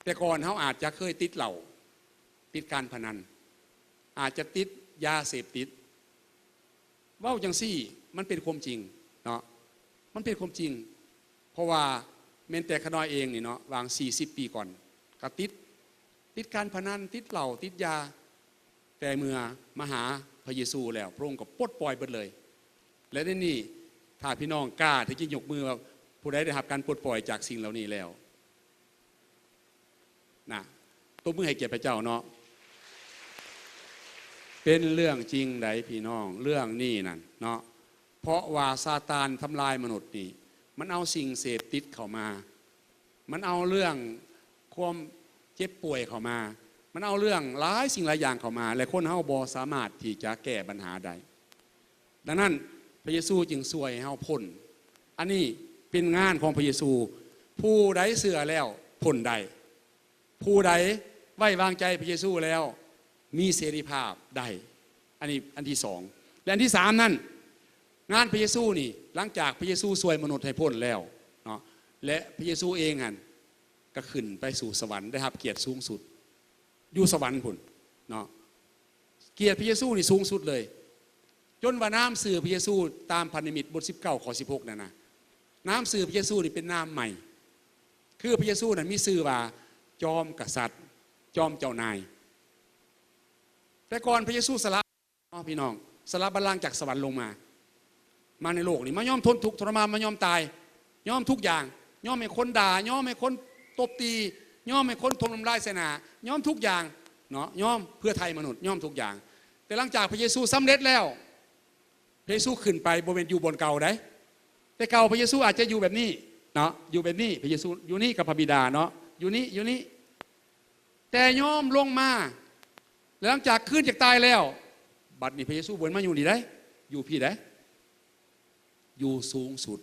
ແຕ່ກ່ອນເຮົາອາດຈະເຄີຍຕິດເຫຼົ້າ, ຕິດການພະນັນ, ອາດຈະຕິດຢາເສບຕິດ. ເວົ້າຈັ່ງຊີ້ ມັນເປັນຄວາມຈິງເນາະ, ມັນເປັນຄວາມຈິງ. ເພາະວ່າແມ່ນແຕ່ຂະນ້ອຍເອງນີ້ເນາະ, ຫວ່າງສີ່ສິບປີກ່ອນ ກໍຕິດ, ຕິດການພະນັນ, ຕິດເຫຼົ້າ, ຕິດຢາ. ແຕ່ເມື່ອມາຫາພະເຢຊູແລ້ວ ພະອົງກໍປົດປ່ອຍເບິດເລີຍ. ແລະ ໃນນີ້ ຖ້າພີ່ນ້ອງກ້າທີ່ຈະຍົກມືວ່າ ຜູ້ໃດໄດ້ຮັບການປົດປ່ອຍຈາກສິ່ງເຫຼົ່ານີ້ແລ້ວ? ນະ, ຕົບມືໃຫ້ກຽດພະເຈົ້າເນາະ. ເປັນເລື່ອງຈິງໃດ໋ພີ່ນ້ອງ, ເລື່ອງນີ້ນັ້ນເນາະ. ເພາະວ່າຊາຕານທຳລາຍມະນຸດນີ້, ມັນເອົາສິ່ງເສບຕິດເຂົ້າມາ, ມັນເອົາເລື່ອງຄວາມເຈັບປ່ວຍເຂົ້າມາ, ມັນເອົາເລື່ອງຫຼາຍສິ່ງຫຼາຍຢ່າງເຂົ້າມາ, ແລະ ຄົນເຮົາບໍ່ສາມາດທີ່ຈະແກ້ບັນຫາໄດ້. ດັ່ງນັ້ນ ພະເຢຊູຈຶ່ງຊ່ວຍໃຫ້ເຮົາພົ້ນ. ອັນນີ້ເປັນງານຂອງພະເຢຊູ. ຜູ້ໃດເຊື່ອແລ້ວພົ້ນໄດ້. ຜູ້ໃດໄວ້ວາງໃຈພະເຢຊູແລ້ວ ມີເສລີພາບໄດ້. ອັນນີ້ອັນທີສອງ. ແລະ ອັນທີສາມນັ້ນ, ງານພະເຢຊູນີ້, ຫຼັງຈາກພະເຢຊູຊ່ວຍມະນຸດໃຫ້ພົ້ນແລ້ວເນາະ, ແລະ ພະເຢຊູເອງຫັ້ນກໍຂຶ້ນໄປສູ່ສະຫວັນ, ໄດ້ຮັບກຽດສູງສຸດຢູ່ສະຫວັນພຸ້ນເນາະ. ກຽດພະເຢຊູນີ້ສູງສຸດເລີຍ, ຈົນວ່ານາມຊື່ພະເຢຊູຕາມພັນທະມິດບົດສິບເກົ້າ ຂໍ້ສິບຫົກນັ້ນນະ, ນາມຊື່ພະເຢຊູນີ້ເປັນນາມໃໝ່, ຄືພະເຢຊູນັ້ນມີຊື່ວ່າ ຈອມກະສັດ, ຈອມເຈົ້ານາຍ. ແຕ່ກ່ອນພະເຢຊູສະຫຼະ ເນາະ ພີ່ນ້ອງ, ສະຫຼະບັນລັງຈາກສະຫວັນລົງມາ, ມາໃນໂລກນີ້, ມາຍອມທົນທຸກທໍລະມານ, ມາຍອມຕາຍ, ຍອມທຸກຢ່າງ, ຍອມໃຫ້ຄົນດ່າ, ຍອມໃຫ້ຄົນຕົບຕີ, ຍອມໃຫ້ຄົນຖົມລຳລາຍໃສ່ໜ້າ, ຍອມທຸກຢ່າງເນາະ, ຍອມເພື່ອໄຖ່ມະນຸດ, ຍອມທຸກຢ່າງ. ແຕ່ຫຼັງຈາກພະເຢຊູສຳເລັດແລ້ວ, ພະເຢຊູຂຶ້ນໄປບໍ່ແມ່ນຢູ່ບ່ອນເກົ່າໃດ. ແຕ່ເກົ່າພະເຢຊູອາດຈະຢູ່ແບບນີ້ເນາະ, ຢູ່ແບບນີ້, ພະເຢຊູຢູ່ນີ້ກັບພະບິດາເນາະ, ຢູ່ນີ້, ຢູ່ນີ້. ແຕ່ຍອມລົງມາ, ແລະ ຫຼັງຈາກຄືນຈາກຕາຍແລ້ວ, ບັດນີ້ພະເຢຊູບໍ່ໄດ້ມາຢູ່ນີ້ໃດ, ຢູ່ພີ້ໃດ, ຢູ່ສູງສຸດ.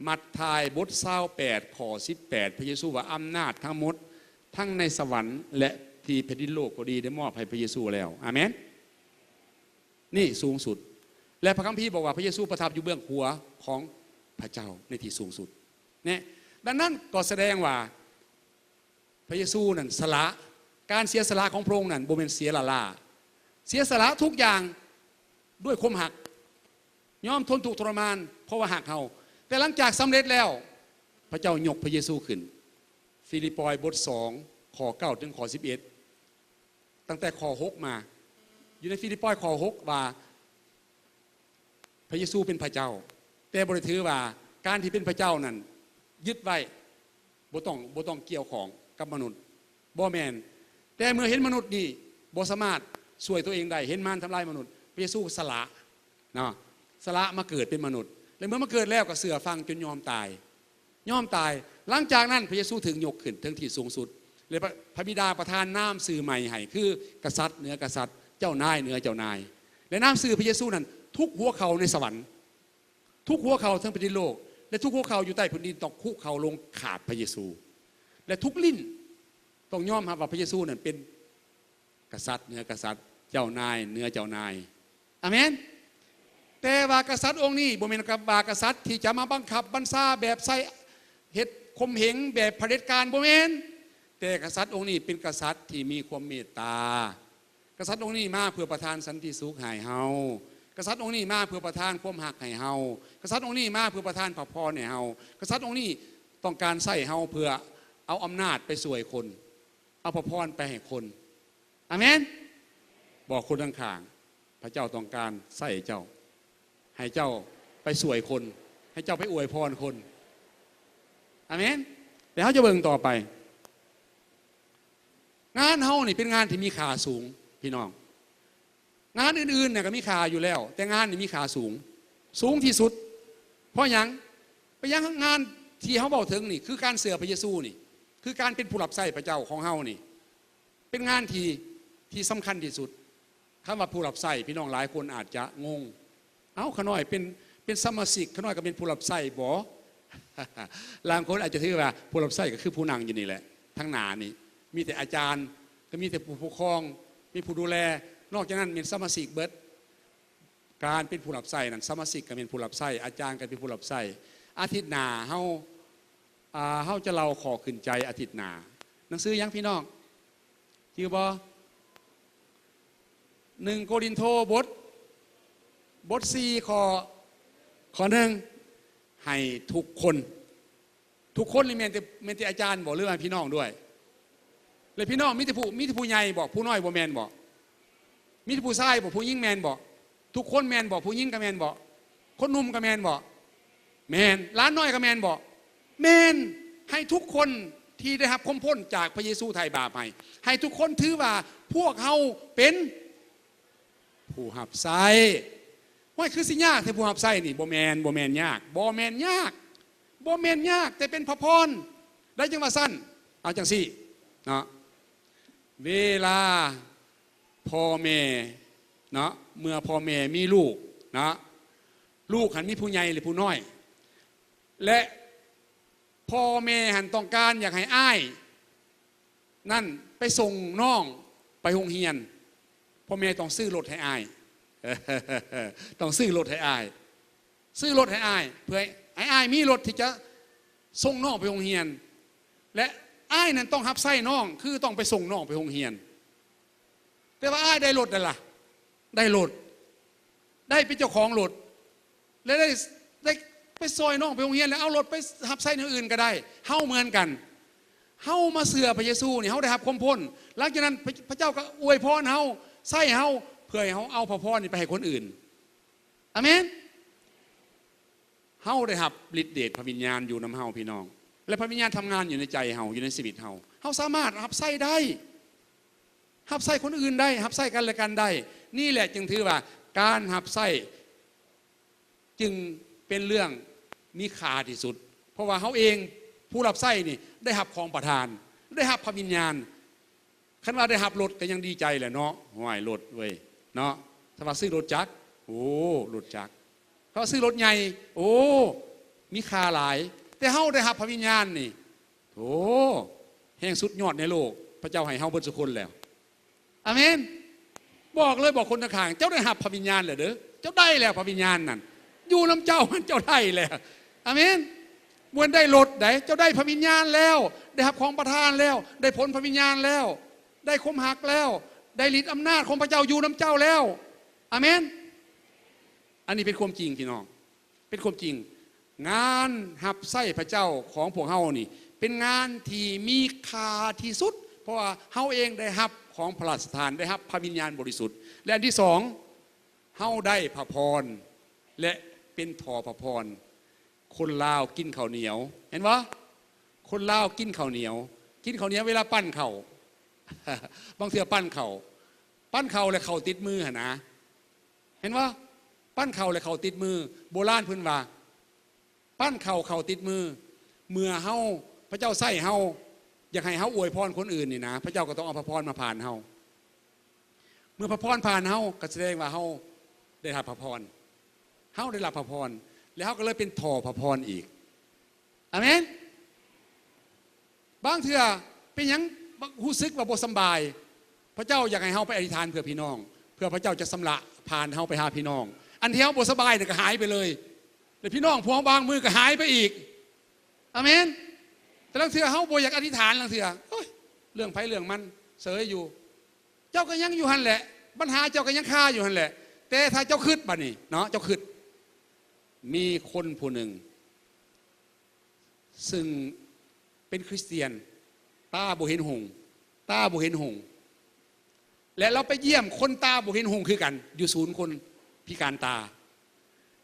ມັດທາຍບົດຊາວແປດ ຂໍ້ສິບແປດ, ພະເຢຊູວ່າ ອຳນາດທັງໝົດ, ທັງໃນສະຫວັນ ແລະ ທີ່ແຜ່ນດິນໂລກກໍດີ, ໄດ້ມອບໃຫ້ພະເຢຊູແລ້ວ. ອາເມນ. ນີ້ສູງສຸດ. ແລະ ພະຄຳພີບອກວ່າ ພະເຢຊູປະທັບຢູ່ເບື້ອງຂວາຂອງພະເຈົ້າໃນທີ່ສູງສຸດ. ແນະ, ດັ່ງນັ້ນກໍສະແດງວ່າ ພະເຢຊູນັ້ນສະຫຼະ, ການເສຍສະຫຼະຂອງພະອົງນັ້ນບໍ່ແມ່ນເສຍລ້າໆ, ເສຍສະຫຼະທຸກຢ່າງດ້ວຍຄວາມຮັກ, ຍອມທົນທຸກທໍລະມານເພາະວ່າຮັກເຮົາ. ແຕ່ຫຼັງຈາກສຳເລັດແລ້ວ, ພະເຈົ້າຍົກພະເຢຊູຂຶ້ນ. ຟີລິບປອຍບົດສອງ ຂໍ້ເກົ້າເຖິງຂໍ້ສິບເອັດ, ຕັ້ງແຕ່ຂໍ້ຫົກມາ, ຢູ່ໃນຟີລິບປອຍຂໍ້ຫົກວ່າ ພະເຢຊູເປັນພະເຈົ້າ, ແຕ່ບໍ່ໄດ້ຖືວ່າການທີ່ເປັນພະເຈົ້ານັ້ນຍຶດໄວ້, ບໍ່ຕ້ອງ, ບໍ່ຕ້ອງກ່ຽວຂ້ອງກັບມະນຸດ, ບໍ່ແມ່ນ. ແຕ່ເມື່ອເຫັນມະນຸດນີ້ບໍ່ສາມາດຊ່ວຍຕົວເອງໄດ້, ເຫັນມານທຳລາຍມະນຸດ, ພະເຢຊູສະຫຼະເນາະ, ສະຫຼະມາເກີດເປັນມະນຸດ, ແລະ ເມື່ອມາເກີດແລ້ວກໍເຊື່ອຟັງຈົນຍອມຕາຍ, ຍອມຕາຍ. ຫຼັງຈາກນັ້ນ ພະເຢຊູຖືກຍົກຂຶ້ນເຖິງທີ່ສູງສຸດ ແລະ ພະ, ພະບິດາປະທານນາມຊື່ໃໝ່ໃຫ້ ຄື ກະສັດເໜືອກະສັດ, ເຈົ້ານາຍເໜືອເຈົ້ານາຍ. ແລະ ນາມຊື່ພະເຢຊູນັ້ນທຸກຫົວເຂົ່າໃນສະຫວັນ, ທຸກຫົວເຂົ່າເທິງແຜ່ນດິນໂລກ ແລະ ທຸກຫົວເຂົ່າຢູ່ໃຕ້ພື້ນດິນຕ້ອງຄຸເຂົ່າລົງຂາບພະເຢຊູ, ແລະ ທຸກລີ້ນຕ້ອງຍອມຮັບວ່າພະເຢຊູນັ້ນເປັນ ກະສັດເໜືອກະສັດ, ເຈົ້ານາຍເໜືອເຈົ້ານາຍ. ອາເມນ. ແຕ່ວ່າກະສັດອົງນີ້ບໍ່ແມ່ນກັບວ່າກະສັດທີ່ຈະມາບັງຄັບບັນຊາແບບໃຊ້ເຮັດຂົ່ມເຫງແບບຜະເດັດການ, ບໍ່ແມ່ນ. ແຕ່ກະສັດອົງນີ້ເປັນກະສັດທີ່ມີຄວາມເມດຕາ. ກະສັດອົງນີ້ມາເພື່ອປະທານສັນຕິສຸກໃຫ້ເຮົາ. ກະສັດອົງນີ້ມາເພື່ອປະທານຄວາມຮັກໃຫ້ເຮົາ. ກະສັດອົງນີ້ມາເພື່ອປະທານພະພອນໃຫ້ເຮົາ. ກະສັດອົງນີ້ຕ້ອງການໃຊ້ເຮົາເພື່ອເອົາອຳນາດໄປຊ່ວຍຄົນ, ເອົາພະພອນໄປໃຫ້ຄົນ. ອາເມນ. ບອກຄົນຂ້າງໆ, ພະເຈົ້າຕ້ອງການໃຊ້ເຈົ້າ, ໃຫ້ເຈົ້າໄປຊ່ວຍຄົນ, ໃຫ້ເຈົ້າໄປອວຍພອນຄົນ. ອາເມນ. ແລ້ວເຮົາຈະເບິ່ງຕໍ່ໄປ. ງານເຮົານີ້ເປັນງານທີ່ມີຄ່າສູງ, ພີ່ນ້ອງ. ງານອື່ນໆນະກໍມີຄ່າຢູ່ແລ້ວ, ແຕ່ງານນີ້ມີຄ່າສູງ, ສູງທີ່ສຸດ. ເພາະຫຍັງ? ເປັນຫຍັງ? ງານທີ່ເຮົາເວົ້າເຖິງນີ້ ຄືການເຊື່ອພະເຢຊູນີ້, ຄືການເປັນຜູ້ຮັບໃຊ້ພະເຈົ້າຂອງເຮົານີ້ ເປັນງານທີ່, ທີ່ສຳຄັນທີ່ສຸດ. ຄຳວ່າຜູ້ຮັບໃຊ້, ພີ່ນ້ອງຫຼາຍຄົນອາດຈະງົງ, ເອົ້າ, ຂ້ານ້ອຍເປັນ, ເປັນສະມາຊິກ, ຂ້ານ້ອຍກໍເປັນຜູ້ຮັບໃຊ້ບໍ? ລາງຄົນອາດຈະຖືວ່າຜູ້ຮັບໃຊ້ກໍຄືຜູ້ນັ່ງຢູ່ນີ້ແຫຼະ, ທາງໜ້ານີ້ມີແຕ່ອາຈານ, ກໍມີແຕ່ຜູ້ປົກຄອງ, ມີຜູ້ດູແລ, ນອກຈາກນັ້ນແມ່ນສະມາຊິກເບິດ. ການເປັນຜູ້ຮັບໃຊ້ນັ້ນ, ສະມາຊິກກໍແມ່ນຜູ້ຮັບໃຊ້, ອາຈານກໍເປັນຜູ້ຮັບໃຊ້. ອາທິດໜ້າເຮົາ, ອາ, ເຮົາຈະເລົ່າຂໍ້ຂຶ້ນໃຈອາທິດໜ້າ. ໜັງສືຫຍັງພີ່ນ້ອງ? ຈື່ບໍ່? ໜຶ່ງໂກລິນໂທ ບົດ, ບົດສີ່ ຂໍ້, ຂໍ້ໜຶ່ງ, ໃຫ້ທຸກຄົນ. ທຸກຄົນນີ້ແມ່ນແຕ່, ແມ່ນແຕ່ອາຈານບໍ ຫຼືວ່າພີ່ນ້ອງດ້ວຍ? ແລະ ພີ່ນ້ອງມີແຕ່ຜູ້, ມີແຕ່ຜູ້ໃຫຍ່ບໍ? ຜູ້ນ້ອຍບໍ່ແມ່ນບໍ? ມີແຕ່ຜູ້ຊາຍບໍ? ຜູ້ຍິງແມ່ນບໍ? ທຸກຄົນແມ່ນບໍ? ຜູ້ຍິງກໍແມ່ນບໍ? ຄົນໜຸ່ມກໍແມ່ນບໍ? ແມ່ນ. ຫຼານນ້ອຍກໍແມ່ນບໍ? ແມ່ນ. ໃຫ້ທຸກຄົນທີ່ໄດ້ຮັບຄວາມພົ້ນຈາກພະເຢຊູໄຖ່ບາບໃຫ້, ໃຫ້ທຸກຄົນຖືວ່າພວກເຮົາເປັນ ຜູ້ຮັບໃຊ້. ໂອ້ຍ, ຄືຊິຍາກແທ້ຜູ້ຮັບໃຊ້ນີ້? ບໍ່ແມ່ນ, ບໍ່ແມ່ນຍາກ, ບໍ່ແມ່ນຍາກ, ບໍ່ແມ່ນຍາກ, ແຕ່ເປັນພະພອນ. ໄດ້ຈັ່ງວ່າຊັ້ນ. ເອົາຈັ່ງຊີ້ເນາະ, ເວລາພໍ່ແມ່ເນາະ, ເມື່ອພໍ່ແມ່ມີລູກເນາະ, ລູກຫັ້ນມີຜູ້ໃຫຍ່ ຫຼື ຜູ້ນ້ອຍ, ແລະ ພໍ່ແມ່ຫັ້ນຕ້ອງການຢາກໃຫ້ອ້າຍ ນັ້ນໄປສົ່ງນ້ອງໄປໂຮງຮຽນ, ພໍ່ແມ່ຕ້ອງຊື້ລົດໃຫ້ອ້າຍ ຕ້ອງຊື້ລົດໃຫ້ອ້າຍ ຊື້ລົດໃຫ້ອ້າຍ ເພື່ອໃຫ້ອ້າຍມີລົດທີ່ຈະສົ່ງນ້ອງໄປໂຮງຮຽນ ແລະ ອ້າຍນັ້ນຕ້ອງຮັບໃຊ້ນ້ອງ ຄືຕ້ອງໄປສົ່ງນ້ອງໄປໂຮງຮຽນ. ແຕ່ວ່າອ້າຍໄດ້ລົດນັ້ນລະ ໄດ້ລົດ ໄດ້ເປັນເຈົ້າຂອງລົດ ແລະ ໄດ້ ໄດ້ໄປຊ່ອຍນ້ອງໄປໂຮງຮຽນ ແລ້ວເອົາລົດໄປຮັບໃຊ້ແນວອື່ນກໍໄດ້. ເຮົາເໝືອນກັນ ເຮົາມາເຊື່ອພະເຢຊູນີ້ ເຮົາໄດ້ຮັບຄວາມພົ້ນ. ຫຼັງຈາກນັ້ນ ພະ ພະເຈົ້າກໍອວຍພອນເຮົາ ໃຊ້ເຮົາ ເພື່ອໃຫ້ເຮົາເອົາພະພອນນີ້ໄປໃຫ້ຄົນອື່ນ. ອາເມນ. ເຮົາໄດ້ຮັບລິດເດດພະວິນຍານຢູ່ນຳເຮົາ ພີ່ນ້ອງ ແລະ ພະວິນຍານທຳງານຢູ່ໃນໃຈເຮົາ ຢູ່ໃນຊີວິດເຮົາ. ເຮົາສາມາດຮັບໃຊ້ໄດ້ ຮັບໃຊ້ຄົນອື່ນໄດ້ ຮັບໃຊ້ກັນແລະກັນໄດ້. ນີ້ແຫຼະຈຶ່ງຖືວ່າການຮັບໃຊ້ຈຶ່ງເປັນເລື່ອງມີຄ່າທີ່ສຸດ ເພາະວ່າເຮົາເອງຜູ້ຮັບໃຊ້ນີ້ໄດ້ຮັບຂອງປະທານ ໄດ້ຮັບພະວິນຍານ. ຄັນວ່າໄດ້ຮັບລົດກໍຍັງດີໃຈແຫຼະເນາະ ຫ້ວຍ ລົດເວີຍເນາະ. ຖ້າວ່າຊື້ລົດຈັກ ໂອ້ ລົດຈັກ ຖ້າວ່າຊື້ລົດໃຫຍ່ ໂອ້ ມີຄ່າຫຼາຍ. ແຕ່ເຮົາໄດ້ຮັບພະວິນຍານນີ້ ໂອ້ ແຮ່ງສຸດຍອດໃນໂລກ ພະເຈົ້າໃຫ້ເຮົາເບິດສູ່ຄົນແລ້ວ. ອາເມນ. ບອກເລີຍ ບອກຄົນຂ້າງໆ ເຈົ້າໄດ້ຮັບພະວິນຍານແລ້ວເດີ ເຈົ້າໄດ້ແລ້ວພະວິນຍານນັ້ນ ຢູ່ນຳເຈົ້າ ເຈົ້າໄດ້ແລ້ວ. ອາເມນ. ບໍ່ແມ່ນໄດ້ລົດໃດ ເຈົ້າໄດ້ພະວິນຍານແລ້ວ ໄດ້ຮັບຂອງປະທານແລ້ວ ໄດ້ຜົນພະວິນຍານແລ້ວ ໄດ້ຄວາມຮັກແລ້ວ ໄດ້ລິດອຳນາດຂອງພະເຈົ້າຢູ່ນຳເຈົ້າແລ້ວ. ອາເມນ. ອັນນີ້ເປັນຄວາມຈິງ ພີ່ນ້ອງ ເປັນຄວາມຈິງ. ງານຮັບໃຊ້ພະເຈົ້າຂອງພວກເຮົານີ້ ເປັນງານທີ່ມີຄ່າທີ່ສຸດ ເພາະວ່າເຮົາເອງໄດ້ຮັບຂອງພະລາຊະທານ ໄດ້ຮັບພະວິນຍານບໍລິສຸດ. ແລະ ອັນທີສອງ ເຮົາໄດ້ພະພອນ ແລະ ເປັນທໍ່ພະພອນ. ຄົນລາວກິນເຂົ້າໜຽວ ເຫັນບໍ່? ຄົນລາວກິນເຂົ້າໜຽວ ກິນເຂົ້າໜຽວເວລາປັ້ນເຂົ້າ ບາງເທື່ອປັ້ນເຂົ້າ ປັ້ນເຂົ້າແລ້ວເຂົ້າຕິດມືຫັ້ນນະ ເຫັນບໍ່? ປັ້ນເຂົ້າແລ້ວເຂົ້າຕິດມື. ໂບລານເພິ່ນວ່າ ປັ້ນເຂົ້າເຂົ້າຕິດມື. ເມື່ອເຮົາ ພະເຈົ້າໃຊ້ເຮົາ ຢາກໃຫ້ເຮົາອວຍພອນຄົນອື່ນນີ້ນະ ພະເຈົ້າກໍຕ້ອງເອົາພະພອນມາຜ່ານເຮົາ. ເມື່ອພະພອນຜ່ານເຮົາ ກໍສະແດງວ່າເຮົາໄດ້ຮັບພະພອນ ເຮົາໄດ້ຮັບພະພອນ ແລ້ວເຮົາກໍເລີຍເປັນທໍ່ພະພອນອີກ. ອາເມນ. ບາງເທື່ອເປັນຫຍັງ ຮູ້ສຶກວ່າບໍ່ສຳບາຍ ພະເຈົ້າຢາກໃຫ້ເຮົາໄປອະທິຖານເພື່ອພີ່ນ້ອງ ເພື່ອພະເຈົ້າຈະຊຳລະຜ່ານເຮົາໄປຫາພີ່ນ້ອງ. ອັນທີ່ເຮົາບໍ່ສະບາຍນັ້ນກໍຫາຍໄປເລີຍ ແລະ ພີ່ນ້ອງພວກເຮົາບາງມື້ກໍຫາຍໄປອີກ. ອາເມນ. ແຕ່ລາງເທື່ອເຮົາບໍ່ຢາກອະທິຖານ ລາງເທື່ອ ໂອ້ຍ ເລື່ອງໃຜເລື່ອງມັນ ເສີຍຢູ່ ເຈົ້າກໍຍັງຢູ່ຫັ້ນແຫຼະ ບັນຫາເຈົ້າກໍຍັງຄາຢູ່ຫັ້ນແຫຼະ. ແຕ່ຖ້າເຈົ້າຄິດ ບັດນີ້ເນາະ ເຈົ້າຄິດ ມີຄົນຜູ້ໜຶ່ງ ຊຶ່ງເປັນຄຣິສຕຽນ ຕາບໍ່ເຫັນຮຸ່ງ ຕາບໍ່ເຫັນຮຸ່ງ ແລະ ລາວໄປຢ້ຽມຄົນຕາບໍ່ເຫັນຮຸ່ງຄືກັນ ຢູ່ສູນຄົນພິການຕາ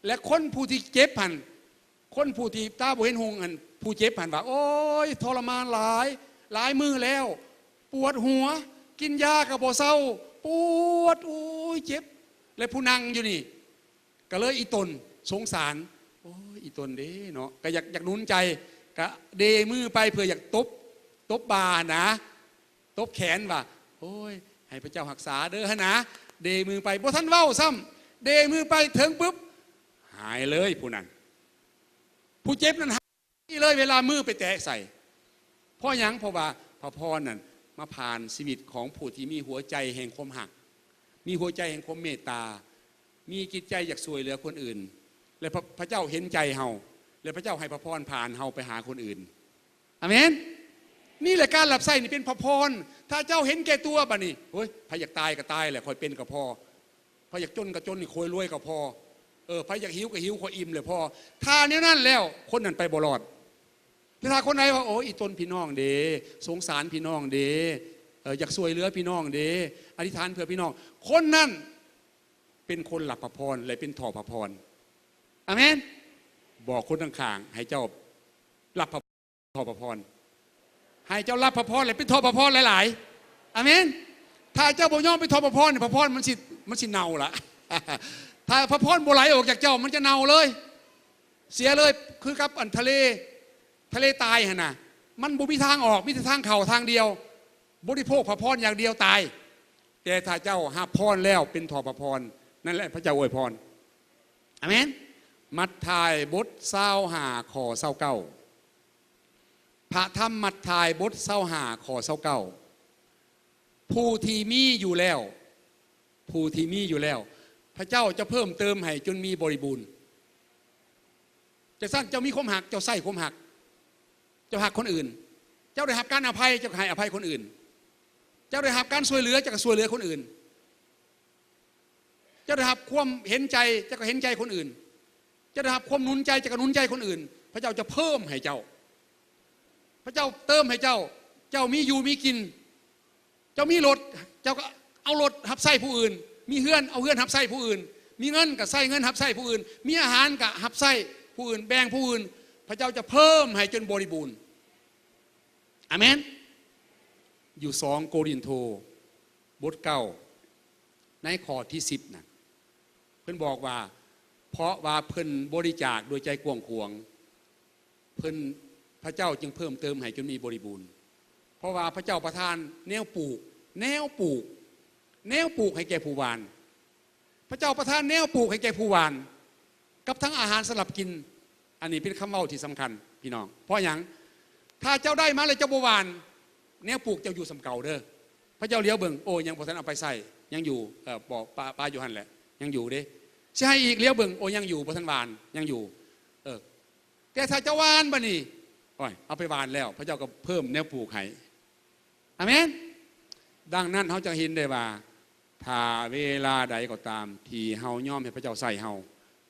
ແລະ ຄົນຜູ້ທີ່ເຈັບຫັ້ນ ຄົນຜູ້ທີ່ຕາບໍ່ເຫັນຮຸ່ງຫັ້ນ ຜູ້ເຈັບຫັ້ນວ່າ ໂອ້ຍ ທໍລະມານຫຼາຍ ຫຼາຍມື້ແລ້ວ ປວດຫົວ ກິນຢາກໍບໍ່ເຊົາ ປວດ ໂອ້ຍ ເຈັບ. ແລະ ຜູ້ນັ່ງຢູ່ນີ້ ກໍເລີຍອີ່ຕົນສົງສານ ໂອ້ຍ ອີ່ຕົນເດ້ເນາະ ກໍຢາກ ຢາກໜູນໃຈ ກໍເດມືໄປເພື່ອຢາກຕົບ ຕົບບ່ານະ ຕົບແຂນວ່າ ໂອ້ຍ ໃຫ້ພະເຈົ້າຮັກສາເດີຫັ້ນນະ. ເດມືໄປ ບໍ່ທັນເວົ້າຊ້ຳ ເດມືໄປເຖິງປຶບ ຫາຍເລີຍຜູ້ນັ້ນ ຜູ້ເຈັບນັ້ນ ນີ້ເລີຍ ເວລາມືໄປແຕະໃສ່. ເພາະຫຍັງ? ເພາະວ່າພະພອນນັ້ນມາຜ່ານຊີວິດຂອງຜູ້ທີ່ມີຫົວໃຈແຫ່ງຄວາມຮັກ ມີຫົວໃຈແຫ່ງຄວາມເມດຕາ ມີຈິດໃຈຢາກຊ່ວຍເຫຼືອຄົນອື່ນ ແລະ ພະ ພະເຈົ້າເຫັນໃຈເຮົາ ແລະ ພະເຈົ້າໃຫ້ພະພອນຜ່ານເຮົາໄປຫາຄົນອື່ນ. ອາເມນ. ນີ້ແຫຼະ ການຮັບໃຊ້ນີ້ເປັນພະພອນ. ຖ້າເຈົ້າເຫັນແກ່ຕົວ ບາດນີ້ ໂອ້ຍ ໃຜຢາກຕາຍກໍຕາຍແຫຼະ ຂ້ອຍເປັນກໍພໍ ໃຜຢາກຈົນກໍຈົນ ຂ້ອຍລວຍກໍພໍ ເອີ ໃຜຢາກຫິວກໍຫິວ ຂ້ອຍອີ່ມແລ້ວພໍ. ຖ້າແນວນັ້ນແລ້ວ ຄົນນັ້ນໄປບໍ່ລອດ. ແຕ່ຖ້າຄົນໃດວ່າ ໂອ້ຍ ອີ່ຕົນພີ່ນ້ອງເດ້ ສົງສານພີ່ນ້ອງເດ້ ເອີ ຢາກຊ່ວຍເຫຼືອພີ່ນ້ອງເດ້ ອະທິຖານເພື່ອພີ່ນ້ອງ ຄົນນັ້ນເປັນຄົນຮັບພະພອນ ແລະ ເປັນທໍ່ພະພອນ. ອາເມນ. ບອກຄົນຂ້າງໆ ໃຫ້ເຈົ້າຮັບພະ ທໍ່ພະພອນ ໃຫ້ເຈົ້າຮັບພະພອນ ແລະ ເປັນທໍ່ພະພອນຫຼາຍໆ. ອາເມນ. ຖ້າເຈົ້າບໍ່ຍອມເປັນທໍ່ພະພອນ ພະພອນມັນຊິ ມັນຊິເນົ່າລະ. ຖ້າພະພອນບໍ່ໄຫຼອອກຈາກເຈົ້າ ມັນຈະເນົ່າເລີຍ ເສຍເລີຍ. ຄືກັບອັນທະເລ ທະເລຕາຍຫັ້ນນະ ມັນບໍ່ມີທາງອອກ ມີແຕ່ທາງເຂົ້າທາງດຽວ ບໍລິໂພກພະພອນຢ່າງດຽວ ຕາຍ. ແຕ່ຖ້າເຈົ້າຮັບພອນແລ້ວ ເປັນທໍ່ພະພອນ ນັ້ນແຫຼະ ພະເຈົ້າອວຍພອນ. ອາເມນ. ມັດທາຍບົດຊາວຫ້າ ຂໍ້ຊາວເກົ້າ ພະທຳມັດທາຍບົດຊາວຫ້າ ຂໍ້ຊາວເກົ້າ ຜູ້ທີ່ມີຢູ່ແລ້ວ ຜູ້ທີ່ມີຢູ່ແລ້ວ ພະເຈົ້າຈະເພີ່ມເຕີມໃຫ້ຈົນມີບໍລິບູນ. ຈັ່ງຊັ້ນເຈົ້າມີຄວາມຮັກ ເຈົ້າໃຊ້ຄວາມຮັກ ເຈົ້າຮັກຄົນອື່ນ ເຈົ້າໄດ້ຮັບການອະໄພ ເຈົ້າກໍໃຫ້ອະໄພຄົນອື່ນ ເຈົ້າໄດ້ຮັບການຊ່ວຍເຫຼືອ ເຈົ້າກໍຊ່ວຍເຫຼືອຄົນອື່ນ ເຈົ້າໄດ້ຮັບຄວາມເຫັນໃຈ ເຈົ້າກໍເຫັນໃຈຄົນອື່ນ ເຈົ້າໄດ້ຮັບຄວາມໜູນໃຈ ເຈົ້າກໍໜູນໃຈຄົນອື່ນ. ພະເຈົ້າຈະເພີ່ມໃຫ້ເຈົ້າ ພະເຈົ້າເຕີມໃຫ້ເຈົ້າ ເຈົ້າມີຢູ່ມີກິນ ເຈົ້າມີລົດ ເຈົ້າກໍເອົາລົດຮັບໃຊ້ຜູ້ອື່ນ ມີເຮືອນ ເອົາເຮືອນຮັບໃຊ້ຜູ້ອື່ນ ມີເງິນກໍໃຊ້ເງິນຮັບໃຊ້ຜູ້ອື່ນ ມີອາຫານກໍຮັບໃຊ້ຜູ້ອື່ນ ແບ່ງຜູ້ອື່ນ ພະເຈົ້າຈະເພີ່ມໃຫ້ຈົນບໍລິບູນ. ອາເມນ. ຢູ່ສອງໂກລິນໂທ ບົດເກົ້າ ໃນຂໍ້ທີສິບນະ ເພິ່ນບອກວ່າ ເພາະວ່າເພິ່ນບໍລິຈາກດ້ວຍໃຈກວ້າງຂວາງ ເພິ່ນ ພະເຈົ້າຈຶ່ງເພີ່ມເຕີມໃຫ້ຈົນມີບໍລິບູນ. ເພາະວ່າພະເຈົ້າປະທານແນວປູກ ແນວປູກ ແນວປູກໃຫ້ແກ່ຜູ້ຫວ່ານ. ພະເຈົ້າປະທານແນວປູກໃຫ້ແກ່ຜູ້ຫວ່ານ ກັບທັງອາຫານສຳລັບກິນ. ອັນນີ້ເປັນຄຳເວົ້າທີ່ສຳຄັນ ພີ່ນ້ອງ. ເພາະຫຍັງ? ຖ້າເຈົ້າໄດ້ມາແລ້ວເຈົ້າບໍ່ຫວ່ານ ແນວປູກເຈົ້າຢູ່ສ່ຳເກົ່າເດີ້. ພະເຈົ້າຫຼຽວເບິ່ງ ໂອ້ ຍັງບໍ່ທັນເອົາໄປໃຊ້ ຍັງຢູ່ ເອີ ບໍ່ ປະ ປະຢູ່ຫັ້ນແຫຼະ ຍັງຢູ່ເດ້. ຊິໃຫ້ອີກ ຫຼຽວເບິ່ງ ໂອ້ ຍັງຢູ່ ບໍ່ທັນຫວ່ານ ຍັງຢູ່ ເອີ ແຕ່ຖ້າເຈົ້າຫວ່ານບາດນີ້ ໂອ້ຍ ເອົາໄປຫວ່ານແລ້ວ ພະເຈົ້າກໍເພີ່ມແນວປູກໃຫ້. ອາເມນ. ດັ່ງນັ້ນເຮົາຈະເຫັນໄດ້ວ່າ ຖ້າເວລາໃດກໍຕາມທີ່ເຮົາຍອມໃຫ້ພະເຈົ້າໃຊ້ເຮົາ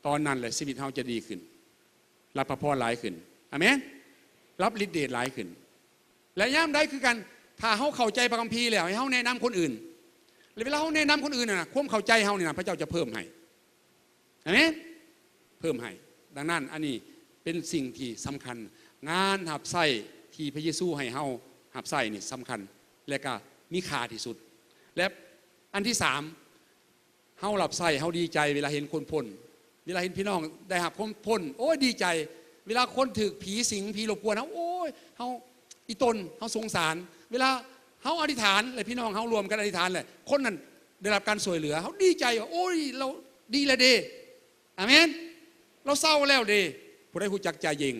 ຕອນນັ້ນແຫຼະຊີວິດເຮົາຈະດີຂຶ້ນ ຮັບພະພອນຫຼາຍຂຶ້ນ. ອາເມນ. ຮັບລິດເດດຫຼາຍຂຶ້ນ. ແລະຍາມໃດຄືກັນ ຖ້າເຮົາເຂົ້າໃຈພະຄຳພີແລ້ວ ໃຫ້ເຮົາແນະນຳຄົນອື່ນ ແລະເວລາເຮົາແນະນຳຄົນອື່ນນະ ຄວາມເຂົ້າໃຈເຮົານີ້ນະ ພະເຈົ້າຈະເພີ່ມໃຫ້. ອາເມນ. ເພີ່ມໃຫ້. ດັ່ງນັ້ນ ອັນນີ້ເປັນສິ່ງທີ່ສຳຄັນ. ງານຮັບໃຊ້ທີ່ພະເຢຊູໃຫ້ເຮົາຮັບໃຊ້ນີ້ສຳຄັນ ແລະກະມີຄ່າທີ່ສຸດ. ແລະອັນທີສາມ ເຮົາຮັບໃຊ້ ເຮົາດີໃຈເວລາເຫັນຄົນພົ້ນ ເວລາເຫັນພີ່ນ້ອງໄດ້ຮັບຄວາມພົ້ນ ໂອ້ຍ ດີໃຈ. ເວລາຄົນຖືກຜີສິງ ຜີລົບກວນເຮົາ ໂອ້ຍ ເຮົາອີ່ຕົນ ເຮົາສົງສານ. ເວລາເຮົາອະທິຖານ ແລະພີ່ນ້ອງເຮົາລວມກັນອະທິຖານ ແລະຄົນນັ້ນໄດ້ຮັບການຊ່ວຍເຫຼືອ ເຮົາດີໃຈວ່າ ໂອ້ຍ ລາວດີແລ້ວເດ້. ອາເມນ. ລາວເຊົາແລ້ວເດ້. ຜູ້ໃດຮູ້ຈັກຈາເຢັງ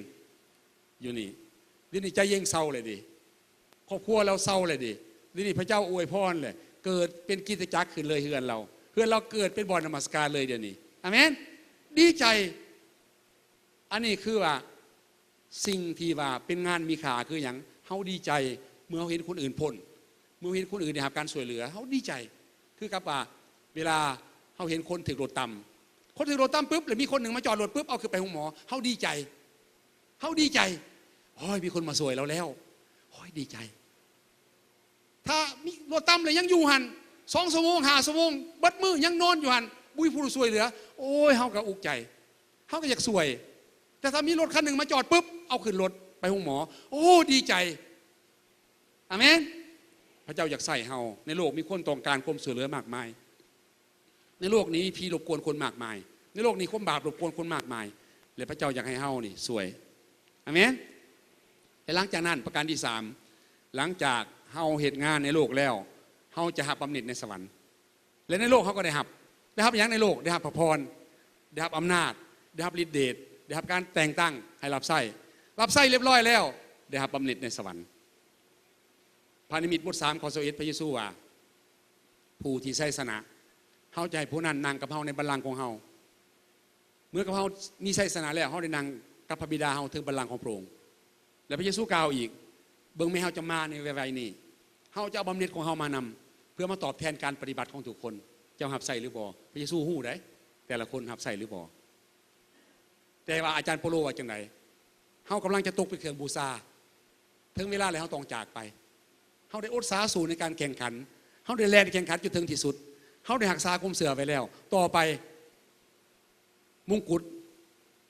ຢູ່ນີ້? ດຽວນີ້ຈາເຢັງເຊົາແລ້ວເດ້. ຄອບຄົວລາວເຊົາແລ້ວເດ້. ດຽວນີ້ພະເຈົ້າອວຍພອນແລ້ວ. ເກີດເປັນກິດຕະຈັກຂຶ້ນເລີຍເຮືອນລາວ. ເຮືອນລາວເກີດເປັນບ່ອນນະມັດສະການເລີຍດຽວນີ້. ອາເມນ. ດີໃຈ. ອັນນີ້ຄືວ່າ ສິ່ງທີ່ວ່າເປັນງານມີຄ່າຄືຫຍັງ? ເຮົາດີໃຈເມື່ອເຮົາເຫັນຄົນອື່ນພົ້ນ ເມື່ອເຮົາເຫັນຄົນອື່ນໄດ້ຮັບການຊ່ວຍເຫຼືອ ເຮົາດີໃຈ. ຄືກັບວ່າເວລາເຮົາເຫັນຄົນຖືກລົດຕຳ ຄົນຖືກລົດຕຳປຶບ ແລ້ວມີຄົນໜຶ່ງມາຈອດລົດປຶບ ເອົາຂຶ້ນໄປໂຮງໝໍ ເຮົາດີໃຈ ເຮົາດີໃຈ. ໂອ້ຍ ມີຄົນມາຊ່ວຍລາວແລ້ວ ໂອ້ຍ ດີໃຈ. ຖ້າມີລົດຕຳແລ້ວຍັງຢູ່ຫັ້ນ ສອງຊົ່ວໂມງ ຫ້າຊົ່ວໂມງ ເບິດມື້ຍັງນອນຢູ່ຫັ້ນ ບໍ່ມີຜູ້ຊ່ວຍເຫຼືອ ໂອ້ຍ ເຮົາກໍອຸກໃຈ ເຮົາກໍຢາກຊ່ວຍ. ແຕ່ຖ້າມີລົດຄັນໜຶ່ງມາຈອດປຶບ ເອົາຂຶ້ນລົດໄປໂຮງໝໍ ໂອ້ ດີໃຈ. ອາເມນ. ພະເຈົ້າຢາກໃຊ້ເຮົາ. ໃນໂລກມີຄົນຕ້ອງການຄວາມຊ່ວຍເຫຼືອມາກມາຍ. ໃນໂລກນີ້ມີຜີລົບກວນຄົນມາກມາຍ. ໃນໂລກນີ້ຄວາມບາບລົບກວນຄົນມາກມາຍ ແລະພະເຈົ້າຢາກໃຫ້ເຮົານີ້ຊ່ວຍ. ອາເມນ. ແລະຫຼັງຈາກນັ້ນ ປະການທີສາມ ຫຼັງຈາກເຮົາເຮັດງານໃນໂລກແລ້ວ ເຮົາຈະຮັບບຳເໜັດໃນສະຫວັນ. ແລະໃນໂລກເຮົາກໍໄດ້ຮັບ ໄດ້ຮັບຫຍັງໃນໂລກ? ໄດ້ຮັບພະພອນ ໄດ້ຮັບອຳນາດ ໄດ້ຮັບລິດເດດ ໄດ້ຮັບການແຕ່ງຕັ້ງໃຫ້ຮັບໃຊ້ ຮັບໃຊ້ລຽບຮ້ອຍແລ້ວ ໄດ້ຮັບບຳເໜັດໃນສະຫວັນ. ພະນິມິດບົດສາມ ຂໍ້ຊາວເອັດ ພະເຢຊູວ່າ ຜູ້ທີ່ໄຊຊະນະ ເຮົາຈະໃຫ້ຜູ້ນັ້ນນັ່ງກັບເຮົາໃນບັນລັງຂອງເຮົາ. ເມື່ອກັບເຮົາມີໄຊຊະນະແລ້ວ ເຮົາໄດ້ນັ່ງກັບພະບິດາເຮົາເທິງບັນລັງຂອງພະອົງ. ແລະພະເຢຊູກ່າວອີກ ເບິ່ງແມ້ເຮົາຈະມາໃນໄວໆນີ້ ເຮົາຈະເອົາບຳເໜັດຂອງເຮົາມານຳ ເພື່ອມາຕອບແທນການປະຕິບັດຂອງທຸກຄົນ. ເຈົ້າຮັບໃຊ້ຫຼືບໍ່? ພະເຢຊູຮູ້ໄດ໋ ແຕ່ລະຄົນຮັບໃຊ້ຫຼືບໍ່. ແຕ່ວ່າອາຈານເປົາໂລວ່າຈັ່ງໃດ? ເຮົາກຳລັງຈະຕົກເປັນເຄື່ອງບູຊາ ເຖິງເວລາແລ້ວເຮົາຕ້ອງຈາກໄປ. ເຮົາໄດ້ອົດສາສູ້ໃນການແຂ່ງຂັນ ເຮົາໄດ້ແລ່ນແຂ່ງຂັນຈົນເຖິງທີ່ສຸດ ເຮົາໄດ້ຮັກສາຄວາມເຊື່ອໄວ້ແລ້ວ. ຕໍ່ໄປ ມົງກຸດ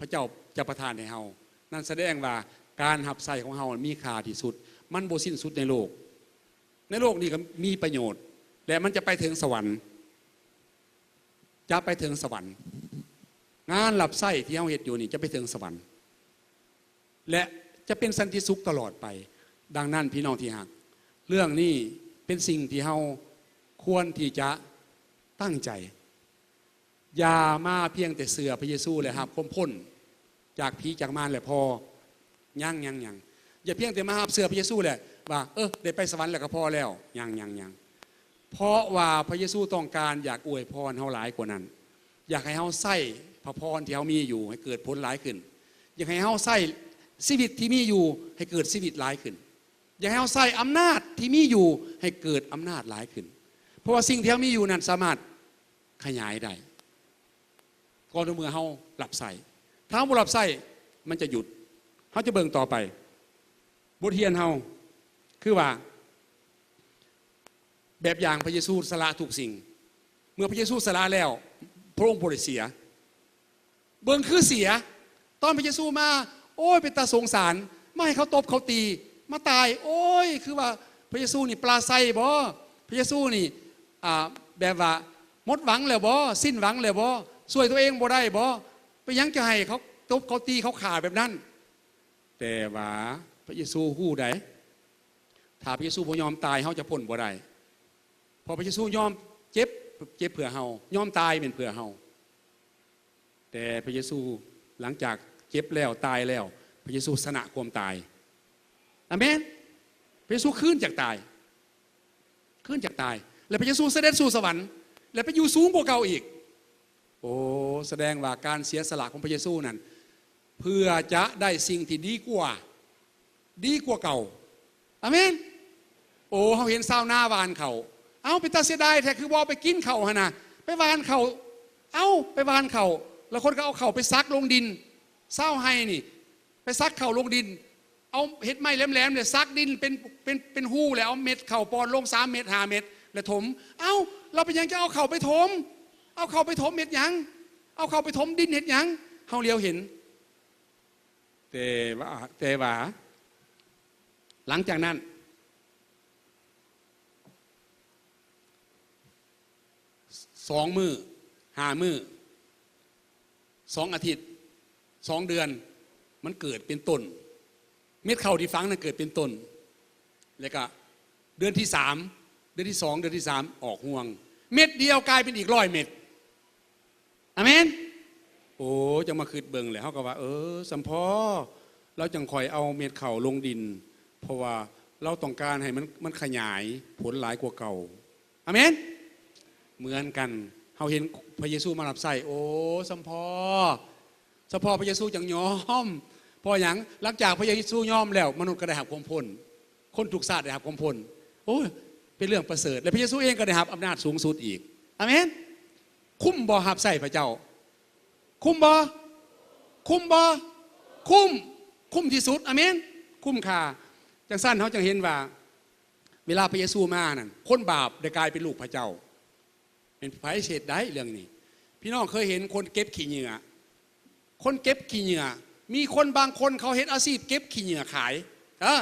ພະເຈົ້າຈະປະທານໃຫ້ເຮົາ ນັ້ນສະແດງວ່າການຮັບໃຊ້ຂອງເຮົາມີຄ່າທີ່ສຸດ ມັນບໍ່ສິ້ນສຸດໃນໂລກ. ໃນໂລກນີ້ກໍມີປະໂຫຍດ ແລະມັນຈະໄປເຖິງສະຫວັນ ຈະໄປເຖິງສະຫວັນ. ງານຮັບໃຊ້ທີ່ເຮົາເຮັດຢູ່ນີ້ຈະໄປເຖິງສະຫວັນ ແລະຈະເປັນສັນຕິສຸກຕະຫຼອດໄປ. ດັ່ງນັ້ນ ພີ່ນ້ອງທີ່ຮັກ ເລື່ອງນີ້ເປັນສິ່ງທີ່ເຮົາຄວນທີ່ຈະຕັ້ງໃຈ. ຢ່າມາພຽງແຕ່ເຊື່ອພະເຢຊູ ແລະຮັບຄວາມພົ້ນຈາກຜີຈາກມານແລ້ວພໍ. ຍັງ ຍັງ ຍັງ. ຢ່າພຽງແຕ່ມາຮັບເຊື່ອພະເຢຊູແລ້ວວ່າ ເອີ ໄດ້ໄປສະຫວັນແລ້ວກໍພໍແລ້ວ. ຍັງ ຍັງ ຍັງ. ເພາະວ່າພະເຢຊູຕ້ອງການຢາກອວຍພອນເຮົາຫຼາຍກວ່ານັ້ນ, ຢາກໃຫ້ເຮົາໃຊ້ພະພອນທີ່ເຮົາມີຢູ່ໃຫ້ເກີດຜົນຫຼາຍຂຶ້ນ, ຢາກໃຫ້ເຮົາໃຊ້ຊີວິດທີ່ມີຢູ່ໃຫ້ເກີດຊີວິດຫຼາຍຂຶ້ນ, ຢາກໃຫ້ເຮົາໃຊ້ອຳນາດທີ່ມີຢູ່ໃຫ້ເກີດອຳນາດຫຼາຍຂຶ້ນ, ເພາະວ່າສິ່ງທີ່ເຮົາມີຢູ່ນັ້ນສາມາດຂະຫຍາຍໄດ້ ກໍຕໍ່ເມື່ອເຮົາຮັບໃຊ້. ຖ້າເຮົາບໍ່ຮັບໃຊ້, ມັນຈະຢຸດ. ເຮົາຈະເບິ່ງຕໍ່ໄປ. ບົດຮຽນເຮົາຄືວ່າ ແບບຢ່າງພະເຢຊູສະຫຼະທຸກສິ່ງ. ເມື່ອພະເຢຊູສະຫຼະແລ້ວ, ພະອົງບໍ່ໄດ້ເສຍ. ເບິ່ງຄືເສຍ. ຕອນພະເຢຊູມາ, ໂອ້ຍ, ເປັນຕາສົງສານ. ມາໃຫ້ເຂົາຕົບເຂົາຕີ, ມາຕາຍ. ໂອ້ຍ, ຄືວ່າພະເຢຊູນີ້ປາໄຊບໍ? ພະເຢຊູນີ້, ອ່າ, ແບບວ່າໝົດຫວັງແລ້ວບໍ? ສິ້ນຫວັງແລ້ວບໍ? ຊ່ວຍຕົວເອງບໍ່ໄດ້ບໍ? ເປັນຫຍັງຈະໃຫ້ເຂົາຕົບເຂົາຕີເຂົາຂ້າແບບນັ້ນ? ແຕ່ວ່າພະເຢຊູຮູ້ໃດ໋ ຖ້າພະເຢຊູບໍ່ຍອມຕາຍ, ເຮົາຈະພົ້ນບໍ່ໄດ້. ເພາະພະເຢຊູຍອມເຈັບ, ເຈັບເພື່ອເຮົາ, ຍອມຕາຍແມ່ນເພື່ອເຮົາ. ແຕ່ພະເຢຊູ ຫຼັງຈາກເຈັບແລ້ວ, ຕາຍແລ້ວ, ພະເຢຊູຊະນະຄວາມຕາຍ. ອາເມນ. ພະເຢຊູຄືນຈາກຕາຍ. ຄືນຈາກຕາຍ ແລະ ພະເຢຊູສະເດັດສູ່ສະຫວັນ ແລະ ໄປຢູ່ສູງກວ່າເກົ່າອີກ. ໂອ້ ສະແດງວ່າການເສຍສະຫຼະຂອງພະເຢຊູນັ້ນ ເພື່ອຈະໄດ້ສິ່ງທີ່ດີກວ່າ, ດີກວ່າເກົ່າ. ອາເມນ. ໂອ້ ເຮົາເຫັນຊາວນາຫວ່ານເຂົ້າ. ເອົ້າ ເປັນຕາເສຍດາຍແທ້ ຄືບໍ່ເອົາໄປກິນເຂົ້າຫັ້ນນະ. ໄປຫວ່ານເຂົ້າ. ເອົ້າ ໄປຫວ່ານເຂົ້າ ລາງຄົນກໍເອົາເຂົ້າໄປສັກລົງດິນ. ຊາວໄຮ່ນີ້ ໄປສັກເຂົ້າລົງດິນ. ເອົາເຮັດໄມ້ແຫຼມໆ ແລ້ວສັກດິນເປັນ ເປັນ ເປັນຮູ ແລ້ວເອົາເມັດເຂົ້າປ່ອນລົງສາມເມັດ ຫ້າເມັດ ແລ້ວຖົມ. ເອົ້າ ລະເປັນຫຍັງຈະເອົາເຂົ້າໄປຖົມ? ເອົາເຂົ້າໄປຖົມເຮັດຫຍັງ? ເອົາເຂົ້າໄປຖົມດິນເຮັດຫຍັງ? ເຮົາຫຼຽວເຫັນ. ແຕ່ວ່າ ແຕ່ວ່າ ຫຼັງຈາກນັ້ນ ສອງມື້ ຫ້າມື້ ສອງອາທິດ ສອງເດືອນ ມັນເກີດເປັນຕົ້ນ. ເມັດເຂົ້າທີ່ຝັງນັ້ນເກີດເປັນຕົ້ນ. ແລ້ວກະເດືອນທີສາມ ເດືອນທີສອງ ເດືອນທີສາມ ອອກຮວງ. ເມັດດຽວກາຍເປັນອີກຮ້ອຍເມັດ. ອາເມນ. ໂອ້ ຈັ່ງມາຄິດເບິ່ງແລ້ວ ເຮົາກໍວ່າ ເອີ ສ່ຳພໍລາວຈັ່ງຄ່ອຍເອົາເມັດເຂົ້າລົງດິນ ເພາະວ່າລາວຕ້ອງການໃຫ້ມັນ ມັນຂະຫຍາຍຜົນຫຼາຍກວ່າເກົ່າ. ອາເມນ. ເໝືອນກັນ ເຮົາເຫັນພະເຢຊູມາຮັບໃຊ້ ໂອ້ ສ່ຳພໍ ສ່ຳພໍພະເຢຊູຈັ່ງຍອມ. ເພາະຫຍັງ? ຫຼັງຈາກພະເຢຊູຍອມແລ້ວ ມະນຸດກໍໄດ້ຮັບຄວາມພົ້ນ, ຄົນທຸກຊາດໄດ້ຮັບຄວາມພົ້ນ. ໂອ້ຍ ເປັນເລື່ອງປະເສີດ ແລະ ພະເຢຊູເອງກໍໄດ້ຮັບອຳນາດສູງສຸດອີກ. ອາເມນ. ຄຸ້ມບໍ່ຮັບໃຊ້ພະເຈົ້າ? ຄຸ້ມບໍ່? ຄຸ້ມບໍ່? ຄຸ້ມ. ຄຸ້ມທີ່ສຸດ. ອາເມນ. ຄຸ້ມຄ່າ. ຈັ່ງຊັ້ນເຮົາຈຶ່ງເຫັນວ່າ ເວລາພະເຢຊູມານັ້ນ ຄົນບາບໄດ້ກາຍເປັນລູກພະເຈົ້າ. ແມ່ນໃຜຊິເຮັດໄດ້ເລື່ອງນີ້? ພີ່ນ້ອງເຄີຍເຫັນຄົນເກັບຂີ້ເຫຍື້ອ? ຄົນເກັບຂີ້ເຫຍື້ອ ມີຄົນບາງຄົນເຂົາເຮັດອາຊີບເກັບຂີ້ເຫຍື້ອຂາຍ. ເອີ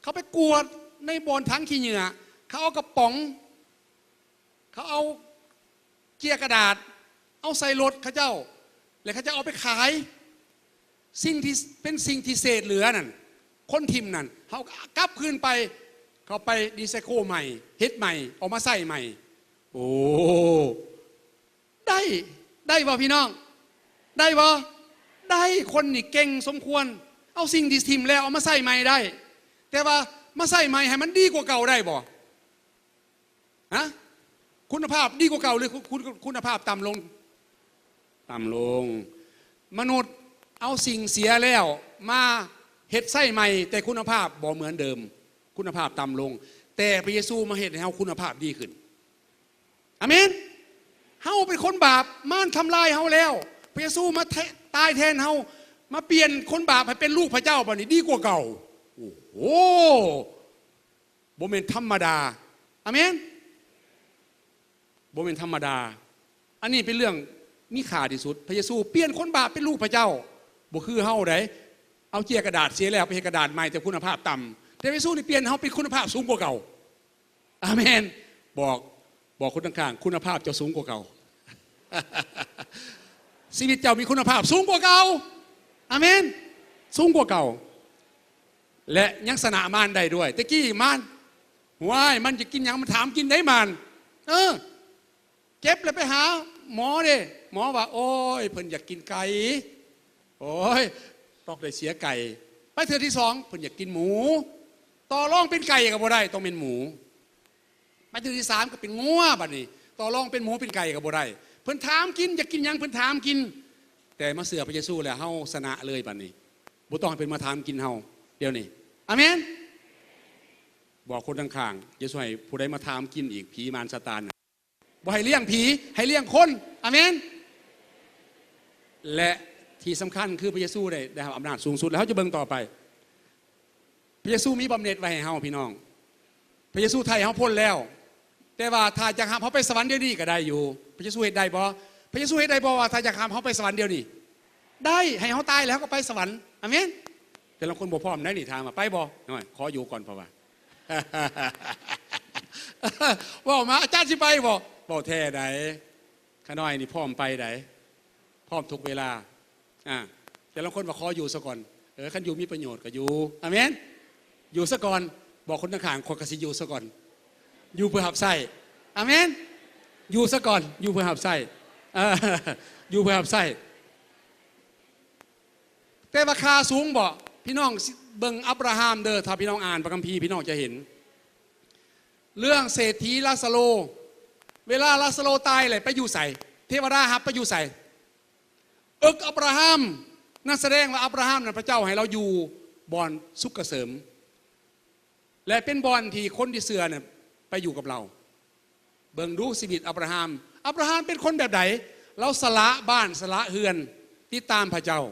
ເຂົາໄປກວດໃນບ່ອນຖັງຂີ້ເຫຍື້ອ, ເຂົາເອົາກະປ໋ອງ ເຂົາເອົາເຈ້ຍກະດາດ ເອົາໃສ່ລົດເຂົາເຈົ້າ ແລ້ວເຂົາເຈົ້າເອົາໄປຂາຍ. ສິ່ງທີ່ ເປັນສິ່ງທີ່ເສດເຫຼືອນັ້ນ ຄົນຖິ້ມນັ້ນ ເຮົາກັບຄືນໄປ ເຂົາໄປຣີໄຊເຄິນໃໝ່ ເຮັດໃໝ່ ເອົາມາໃຊ້ໃໝ່. ໂອ້ ໄດ້ ໄດ້ບໍ່ພີ່ນ້ອງ? ໄດ້ບໍ່? ໄດ້. ຄົນນີ້ເກັ່ງສົມຄວນ ເອົາສິ່ງທີ່ຖິ້ມແລ້ວເອົາມາໃຊ້ໃໝ່ໄດ້. ແຕ່ວ່າມາໃຊ້ໃໝ່ໃຫ້ມັນດີກວ່າເກົ່າໄດ້ບໍ່? ຮະ? ຄຸນນະພາບດີກວ່າເກົ່າ ຫຼື ຄຸນ ຄຸນນະພາບຕ່ຳລົງ? ຕ່ຳລົງ. ມະນຸດເອົາສິ່ງເສຍແລ້ວມາເຮັດໃຊ້ໃໝ່ ແຕ່ຄຸນນະພາບບໍ່ເໝືອນເດີມ, ຄຸນນະພາບຕ່ຳລົງ. ແຕ່ພະເຢຊູມາເຮັດໃຫ້ເຮົາຄຸນນະພາບດີຂຶ້ນ. ອາເມນ. ເຮົາເປັນຄົນບາບ, ມານທຳລາຍເຮົາແລ້ວ. ພະເຢຊູມາແທ-, ຕາຍແທນເຮົາ, ມາປ່ຽນຄົນບາບໃຫ້ເປັນລູກພະເຈົ້າ, ບັດນີ້ດີກວ່າເກົ່າ. ໂອ້ໂຫ! ບໍ່ແມ່ນທຳມະດາ. ອາເມນ. ບໍ່ແມ່ນທຳມະດາ. ອັນນີ້ເປັນເລື່ອງມີຄ່າທີ່ສຸດ. ພະເຢຊູປ່ຽນຄົນບາບເປັນລູກພະເຈົ້າ. ບໍ່ຄືເຮົາໃດ. ເອົາເຈ້ຍກະດາດເສຍແລ້ວໄປເຮັດກະດາດໃໝ່ ແຕ່ຄຸນນະພາບຕ່ຳ. ແຕ່ພະເຢຊູນີ້ປ່ຽນເຮົາເປັນຄຸນນະພາບສູງກວ່າເກົ່າ. ອາເມນ. ບອກ ບອກຄົນຂ້າງໆ, ຄຸນນະພາບເຈົ້າສູງກວ່າເກົ່າ. ຊີວິດເຈົ້າມີຄຸນນະພາບສູງກວ່າເກົ່າ. ອາເມນ. ສູງກວ່າເກົ່າ. ແລະ ຍັງຊະນະມານໄດ້ດ້ວຍ. ແຕ່ກີ້ມານ, ຫ້ວຍ, ມັນຈະກິນຫຍັງ? ມັນຖາມກິນໄດ້ມານ. ເອີ. ເຈັບແລ້ວໄປຫາໝໍເດ້. ໝໍວ່າ ໂອ້ຍ, ເພິ່ນຢາກກິນໄກ່. ໂອ້ຍ, ຕ້ອງໄດ້ເສຍໄກ່. ໄປເທື່ອທີສອງ, ເພິ່ນຢາກກິນໝູ. ຕໍ່ລອງເປັນໄກ່ກໍບໍ່ໄດ້, ຕ້ອງເປັນໝູ. ໄປເທື່ອທີສາມກໍເປັນງົວບາດນີ້ ຕໍ່ລອງເປັນໝູເປັນໄກ່ກໍບໍ່ໄດ້. ເພິ່ນຖາມກິນ ຢາກກິນຫຍັງເພິ່ນຖາມກິນ. ແຕ່ມາເຊື່ອພະເຢຊູແລ້ວ ເຮົາຊະນະເລີຍບາດນີ້ ບໍ່ຕ້ອງໃຫ້ເພິ່ນມາຖາມກິນເຮົາດຽວນີ້. ອາເມນ. ບອກຄົນຂ້າງໆ ຢ່າຊ່ວຍຜູ້ໃດມາຖາມກິນອີກ ຜີມານຊາຕານ. ບໍ່ໃຫ້ລ້ຽງຜີ ໃຫ້ລ້ຽງຄົນ. ອາເມນ. ແລະທີ່ສຳຄັນຄືພະເຢຊູໄດ້ ໄດ້ຮັບອຳນາດສູງສຸດ ແລ້ວເຮົາຈະເບິ່ງຕໍ່ໄປ. ພະເຢຊູມີບຳເໜັດໄວ້ໃຫ້ເຮົາ ພີ່ນ້ອງ. ພະເຢຊູໄຖ່ເຮົາພົ້ນແລ້ວ. ແຕ່ວ່າຖ້າຢາກຮັບເຮົາໄປສະຫວັນດຽວນີ້ກໍໄດ້ຢູ່. ພະເຢຊູເຮັດໄດ້ບໍ່? ພະເຢຊູເຮັດໄດ້ບໍ່ວ່າຖ້າຢາກຮັບເຮົາໄປສະຫວັນດຽວນີ້? ໄດ້. ໃຫ້ເຮົາຕາຍແລ້ວເຮົາກໍໄປສະຫວັນ. ອາເມນ. ແຕ່ລາງຄົນບໍ່ພ້ອມໄດ໋ນີ້ ຖາມວ່າໄປບໍ່? ນ້ອຍ ຂໍຢູ່ກ່ອນ ເພາະວ່າ ເວົ້າມາ ອາຈານຊິໄປບໍ່? ເວົ້າແທ້ໃດ໋. ຂ້ານ້ອຍນີ້ພ້ອມໄປໃດ໋ ພ້ອມທຸກເວລາ. ອາ ແຕ່ລາງຄົນວ່າຂໍຢູ່ສາກ່ອນ. ເອີ ຄັນຢູ່ມີປະໂຫຍດກໍຢູ່. ອາເມນ. ຢູ່ສາກ່ອນ. ບອກຄົນຂ້າງໆ ຂ້ອຍກໍຊິຢູ່ສາກ່ອນ. ຢູ່ເພື່ອຮັບໃຊ້. ອາເມນ. ຢູ່ສາກ່ອນ. ຢູ່ເພື່ອຮັບໃຊ້. ເອີ ຢູ່ເພື່ອຮັບໃຊ້. ແຕ່ວ່າຄ່າສູງບໍ່? ພີ່ນ້ອງເບິ່ງອັບຣາຮາມເດີ ຖ້າພີ່ນ້ອງອ່ານພະຄຳພີ ພີ່ນ້ອງຈະເຫັນ ເລື່ອງເສດຖີລາຊາໂລ. ເວລາລາຊາໂລຕາຍແລ້ວໄປຢູ່ໃສ? ເທວະດາຮັບໄປຢູ່ໃສ? ເອິກອັບຣາຮາມ. ນັ້ນສະແດງວ່າອັບຣາຮາມນັ້ນ ພະເຈົ້າໃຫ້ລາວຢູ່ບ່ອນສຸກກະເສີມ ແລະເປັນບ່ອນທີ່ຄົນທີ່ເຊື່ອນັ້ນໄປຢູ່ກັບລາວ. ເບິ່ງດູຊີວິດອັບຣາຮາມ. ອັບຣາຮາມເປັນຄົນແບບໃດ? ລາວສະຫຼະບ້ານສະຫຼະເຮືອນ ຕິດຕາມພະເຈົ້າ.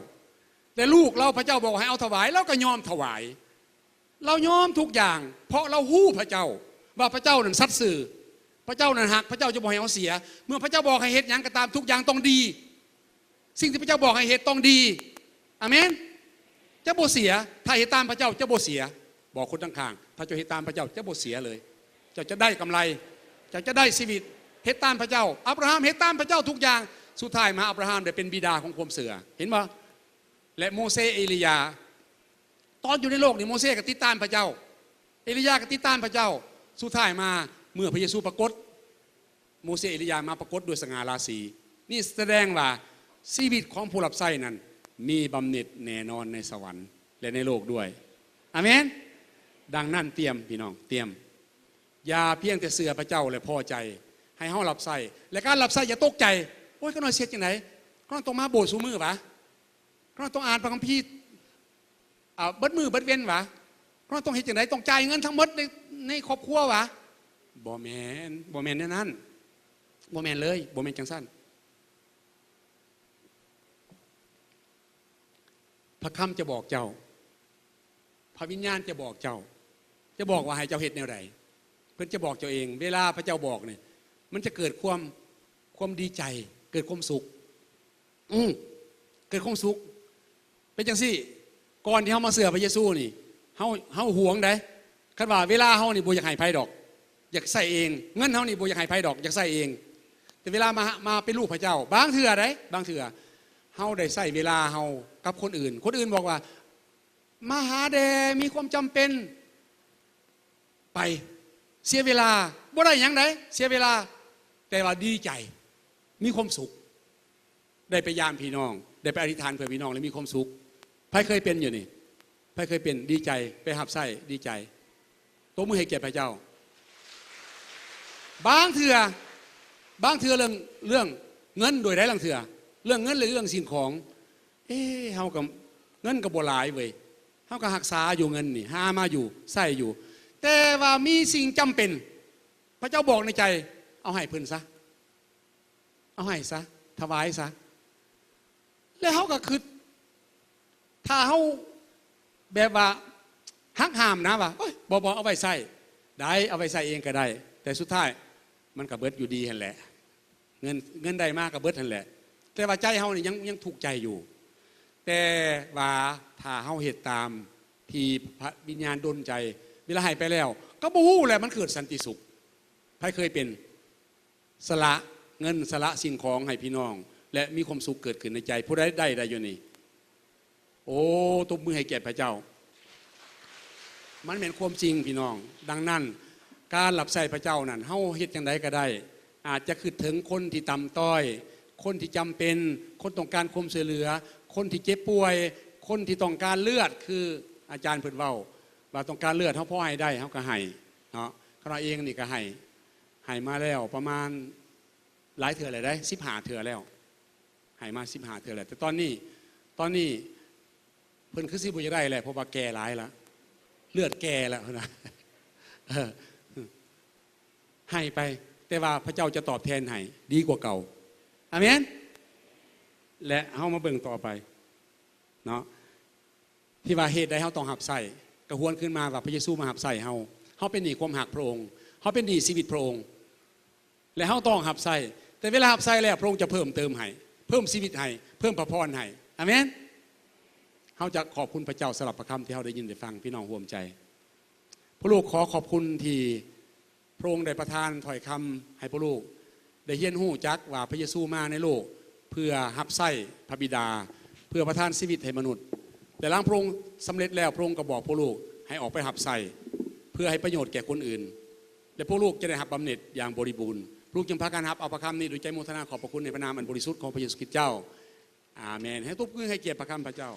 ແຕ່ລູກລາວ ພະເຈົ້າບອກໃຫ້ເອົາຖວາຍ ລາວກໍຍອມຖວາຍ. ລາວຍອມທຸກຢ່າງ ເພາະລາວຮູ້ພະເຈົ້າ ວ່າພະເຈົ້ານັ້ນສັດຊື່ ພະເຈົ້ານັ້ນຮັກ ພະເຈົ້າຈະບໍ່ໃຫ້ເຮົາເສຍ. ເມື່ອພະເຈົ້າບອກໃຫ້ເຮັດຫຍັງກໍຕາມ ທຸກຢ່າງຕ້ອງດີ. ສິ່ງທີ່ພະເຈົ້າບອກໃຫ້ເຮັດຕ້ອງດີ. ອາເມນ. ຈະບໍ່ເສຍ. ຖ້າເຮັດຕາມພະເຈົ້າຈະບໍ່ເສຍ. ບອກຄົນຂ້າງໆ ຖ້າເຈົ້າເຮັດຕາມພະເຈົ້າຈະບໍ່ເສຍເລີຍ. ເຈົ້າຈະໄດ້ກຳໄລ. ເຈົ້າຈະໄດ້ຊີວິດ. ເຮັດຕາມພະເຈົ້າ. ອັບຣາຮາມເຮັດຕາມພະເຈົ້າທຸກຢ່າງ. ສຸດທ້າຍມາ ອັບຣາຮາມໄດ້ເປັນບິດາຂອງຄວາມເຊື່ອ. ເຫັນບໍ່? ແລະໂມເຊ ເອລີຢາ ຕອນຢູ່ໃນໂລກນີ້ ໂມເຊກໍຕິດຕາມພະເຈົ້າ. ເອລີຢາກໍຕິດຕາມພະເຈົ້າ. ສຸດທ້າຍມາ ເມື່ອພະເຢຊູປາກົດ ໂມເຊ ເອລີຢາມາປາກົດດ້ວຍສະຫງ່າລາສີ. ນີ້ສະແດງວ່າຊີວິດຂອງຜູ້ຮັບໃຊ້ນັ້ນ ມີບຳເໜັດແນ່ນອນໃນສະຫວັນ ແລະໃນໂລກດ້ວຍ. ອາເມນ. ດັ່ງນັ້ນຕຽມ ພີ່ນ້ອງ ຕຽມ. ຢ່າພຽງແຕ່ເຊື່ອພະເຈົ້າ ແລະພໍໃຈໃຫ້ເຮົາຮັບໃຊ້. ແລະການຮັບໃຊ້ຢ່າຕົກໃຈ. ໂອ້ຍ ຂ້ານ້ອຍຊິເຮັດຈັ່ງໃດ? ຂ້ານ້ອຍຕ້ອງມາໂບດຊຸມື້ຫວາ? ຂ້ານ້ອຍຕ້ອງອ່ານພະຄຳພີ ອາ ເບິດມື້ເບິດເວັນຫວາ? ຂ້ານ້ອຍຕ້ອງເຮັດຈັ່ງໃດ? ຕ້ອງຈ່າຍເງິນທັງໝົດໃນ ໃນຄອບຄົວຫວາ? ບໍ່ແມ່ນ, ບໍ່ແມ່ນແນວນັ້ນ. ບໍ່ແມ່ນເລີຍ. ບໍ່ແມ່ນຈັ່ງຊັ້ນ. ພະຄຳຈະບອກເຈົ້າ. ພະວິນຍານຈະບອກເຈົ້າ. ຈະບອກວ່າໃຫ້ເຈົ້າເຮັດແນວໃດ. ເພິ່ນຈະບອກເຈົ້າເອງ. ເວລາພະເຈົ້າບອກນີ້ ມັນຈະເກີດຄວາມ, ຄວາມດີໃຈ, ເກີດຄວາມສຸກ. ອືມ ເກີດຄວາມສຸກ. ເປັນຈັ່ງຊີ້, ກ່ອນທີ່ເຮົາມາເຊື່ອພະເຢຊູນີ້ ເຮົາ, ເຮົາຫວງໃດ໋. ຄັນວ່າເວລາເຮົານີ້ບໍ່ຢາກໃຫ້ໃຜດອກ, ຢາກໃຊ້ເອງ. ເງິນເຮົານີ້ບໍ່ຢາກໃຫ້ໃຜດອກ, ຢາກໃຊ້ເອງ. ແຕ່ເວລາມາ, ມາເປັນລູກພະເຈົ້າ, ບາງເທື່ອໃດ໋, ບາງເທື່ອເຮົາໄດ້ໃຊ້ເວລາເຮົາກັບຄົນອື່ນ. ຄົນອື່ນບອກວ່າ ມາຫາແດ່, ມີຄວາມຈຳເປັນ. ໄປ ເສຍເວລາ. ບໍ່ໄດ້ຫຍັງໃດ໋, ເສຍເວລາ. ແຕ່ວ່າດີໃຈ, ມີຄວາມສຸກ. ໄດ້ໄປຢາມພີ່ນ້ອງ, ໄດ້ໄປອະທິຖານເພື່ອພີ່ນ້ອງ ແລະ ມີຄວາມສຸກ. ໃຜເຄີຍເປັນຢູ່ນີ້? ໃຜເຄີຍເປັນ? ດີໃຈ, ໄປຮັບໃຊ້, ດີໃຈ. ຕົບມືໃຫ້ກຽດພະເຈົ້າ. ບາງເທື່ອ, ບາງເທື່ອເລື່ອງ, ເລື່ອງເງິນໂດຍໄດ້, ບາງເທື່ອເລື່ອງເງິນ ຫຼື ເລື່ອງສິ່ງຂອງ. ເອ, ເຮົາກໍ, ເງິນກໍບໍ່ຫຼາຍເວີຍ. ເຮົາກໍຮັກສາຢູ່ເງິນນີ້, ຫາມາຢູ່, ໃຊ້ຢູ່. ແຕ່ວ່າມີສິ່ງຈຳເປັນ, ພະເຈົ້າບອກໃນໃຈ, ເອົາໃຫ້ເພິ່ນຊະ. ເອົາໃຫ້ຊະ, ຖວາຍຊະ. ແລ້ວເຮົາກໍຄິດ, ຖ້າເຮົາແບບວ່າຫັກຫ້າມນະວ່າ, ໂອ້ຍ, ບໍ່, ບໍ່, ເອົາໄວ້ໃຊ້. ໄດ້, ເອົາໄວ້ໃຊ້ເອງກໍໄດ້. ແຕ່ສຸດທ້າຍມັນກໍເບິດຢູ່ດີຫັ້ນແຫຼະ. ເງິນ, ເງິນໄດ້ມາກໍເບິດຫັ້ນແຫຼະ. ແຕ່ວ່າໃຈເຮົານີ້ຍັງ, ຍັງທຸກໃຈຢູ່. ແຕ່ວ່າຖ້າເຮົາເຮັດຕາມທີ່ພະວິນຍານດົນໃຈ, ເວລາໃຫ້ໄປແລ້ວ, ກໍບໍ່ຮູ້ແຫຼະ, ມັນເກີດສັນຕິສຸກ. ໃຜເຄີຍເປັນ? ສະຫຼະເງິນ, ສະຫຼະສິ່ງຂອງໃຫ້ພີ່ນ້ອງ ແລະ ມີຄວາມສຸກເກີດຂຶ້ນໃນໃຈ. ຜູ້ໃດໄດ້, ໄດ້ຢູ່ນີ້? ໂອ້, ຕົບມືໃຫ້ແກ່ພະເຈົ້າ. ມັນແມ່ນຄວາມຈິງ, ພີ່ນ້ອງ. ດັ່ງນັ້ນ, ການຮັບໃຊ້ພະເຈົ້ານັ້ນ, ເຮົາເຮັດຈັ່ງໃດກໍໄດ້. ອາດຈະຄິດເຖິງຄົນທີ່ຕ່ຳຕ້ອຍ, ຄົນທີ່ຈຳເປັນ, ຄົນຕ້ອງການຄວາມຊ່ວຍເຫຼືອ, ຄົນທີ່ເຈັບປ່ວຍ, ຄົນທີ່ຕ້ອງການເລືອດ, ຄືອາຈານເພິ່ນເວົ້າ ວ່າຕ້ອງການເລືອດ, ເຮົາພໍໃຫ້ໄດ້, ເຮົາກໍໃຫ້ເນາະ. ຂ້ານ້ອຍເອງນີ້ກໍໃຫ້. ໃຫ້ມາແລ້ວປະມານຫຼາຍເທື່ອແລ້ວເດ້ ສິບຫ້າເທື່ອແລ້ວ ໃຫ້ມາສິບຫ້າເທື່ອແລ້ວ ແຕ່ຕອນນີ້ ຕອນນີ້ເພິ່ນຄືຊິບໍ່ຢາກໄດ້ແຫຼະ ເພາະວ່າແກ່ຫຼາຍລະ ເລືອດແກ່ແລ້ວ ເພິ່ນວ່າ ເອີ ໃຫ້ໄປ ແຕ່ວ່າພະເຈົ້າຈະຕອບແທນໃຫ້ດີກວ່າເກົ່າ. ອາເມນ. ແລະເຮົາມາເບິ່ງຕໍ່ໄປເນາະ ທີ່ວ່າເຫດໃດເຮົາຕ້ອງຮັບໃຊ້ ກະຫວນຄືນມາວ່າພະເຢຊູມາຮັບໃຊ້ເຮົາ ເຮົາເປັນໜີ້ຄວາມຮັກພະອົງ ເຮົາເປັນໜີ້ຊີວິດພະອົງ ແລະເຮົາຕ້ອງຮັບໃຊ້ ແຕ່ເວລາຮັບໃຊ້ແລ້ວ ພະອົງຈະເພີ່ມເຕີມໃຫ້ ເພີ່ມຊີວິດໃຫ້ ເພີ່ມພະພອນໃຫ້. ອາເມນ. ເຮົາຈະຂອບຄຸນພະເຈົ້າສຳລັບພະຄຳທີ່ເຮົາໄດ້ຍິນໄດ້ຟັງ ພີ່ນ້ອງຮ່ວມໃຈ. ພວກລູກຂໍຂອບຄຸນທີ່ ພະອົງໄດ້ປະທານຖ້ອຍຄຳໃຫ້ພວກລູກໄດ້ຮຽນຮູ້ຈັກວ່າພະເຢຊູມາໃນໂລກເພື່ອຮັບໃຊ້ພະບິດາ ເພື່ອປະທານຊີວິດໃຫ້ມະນຸດ. ແຕ່ຫຼັງພະອົງສຳເລັດແລ້ວ ພະອົງກໍບອກພວກລູກໃຫ້ອອກໄປຮັບໃຊ້ ເພື່ອໃຫ້ປະໂຫຍດແກ່ຄົນອື່ນ ແລະ ພວກລູກຈະໄດ້ຮັບບຳເໜັດຢ່າງບໍລິບູນ. ພວກລູກຈຶ່ງພາກັນຮັບເອົາພະຄຳນີ້ດ້ວຍໃຈໂມທະນາຂອບພະຄຸນໃນພະນາມອັນບໍລິສຸດຂອງພະເຢຊູຄຣິສເຈົ້າ. ອາເມນ. ໃຫ້ຕົບມືໃຫ້ກຽດພະຄຳພະເຈົ້າ.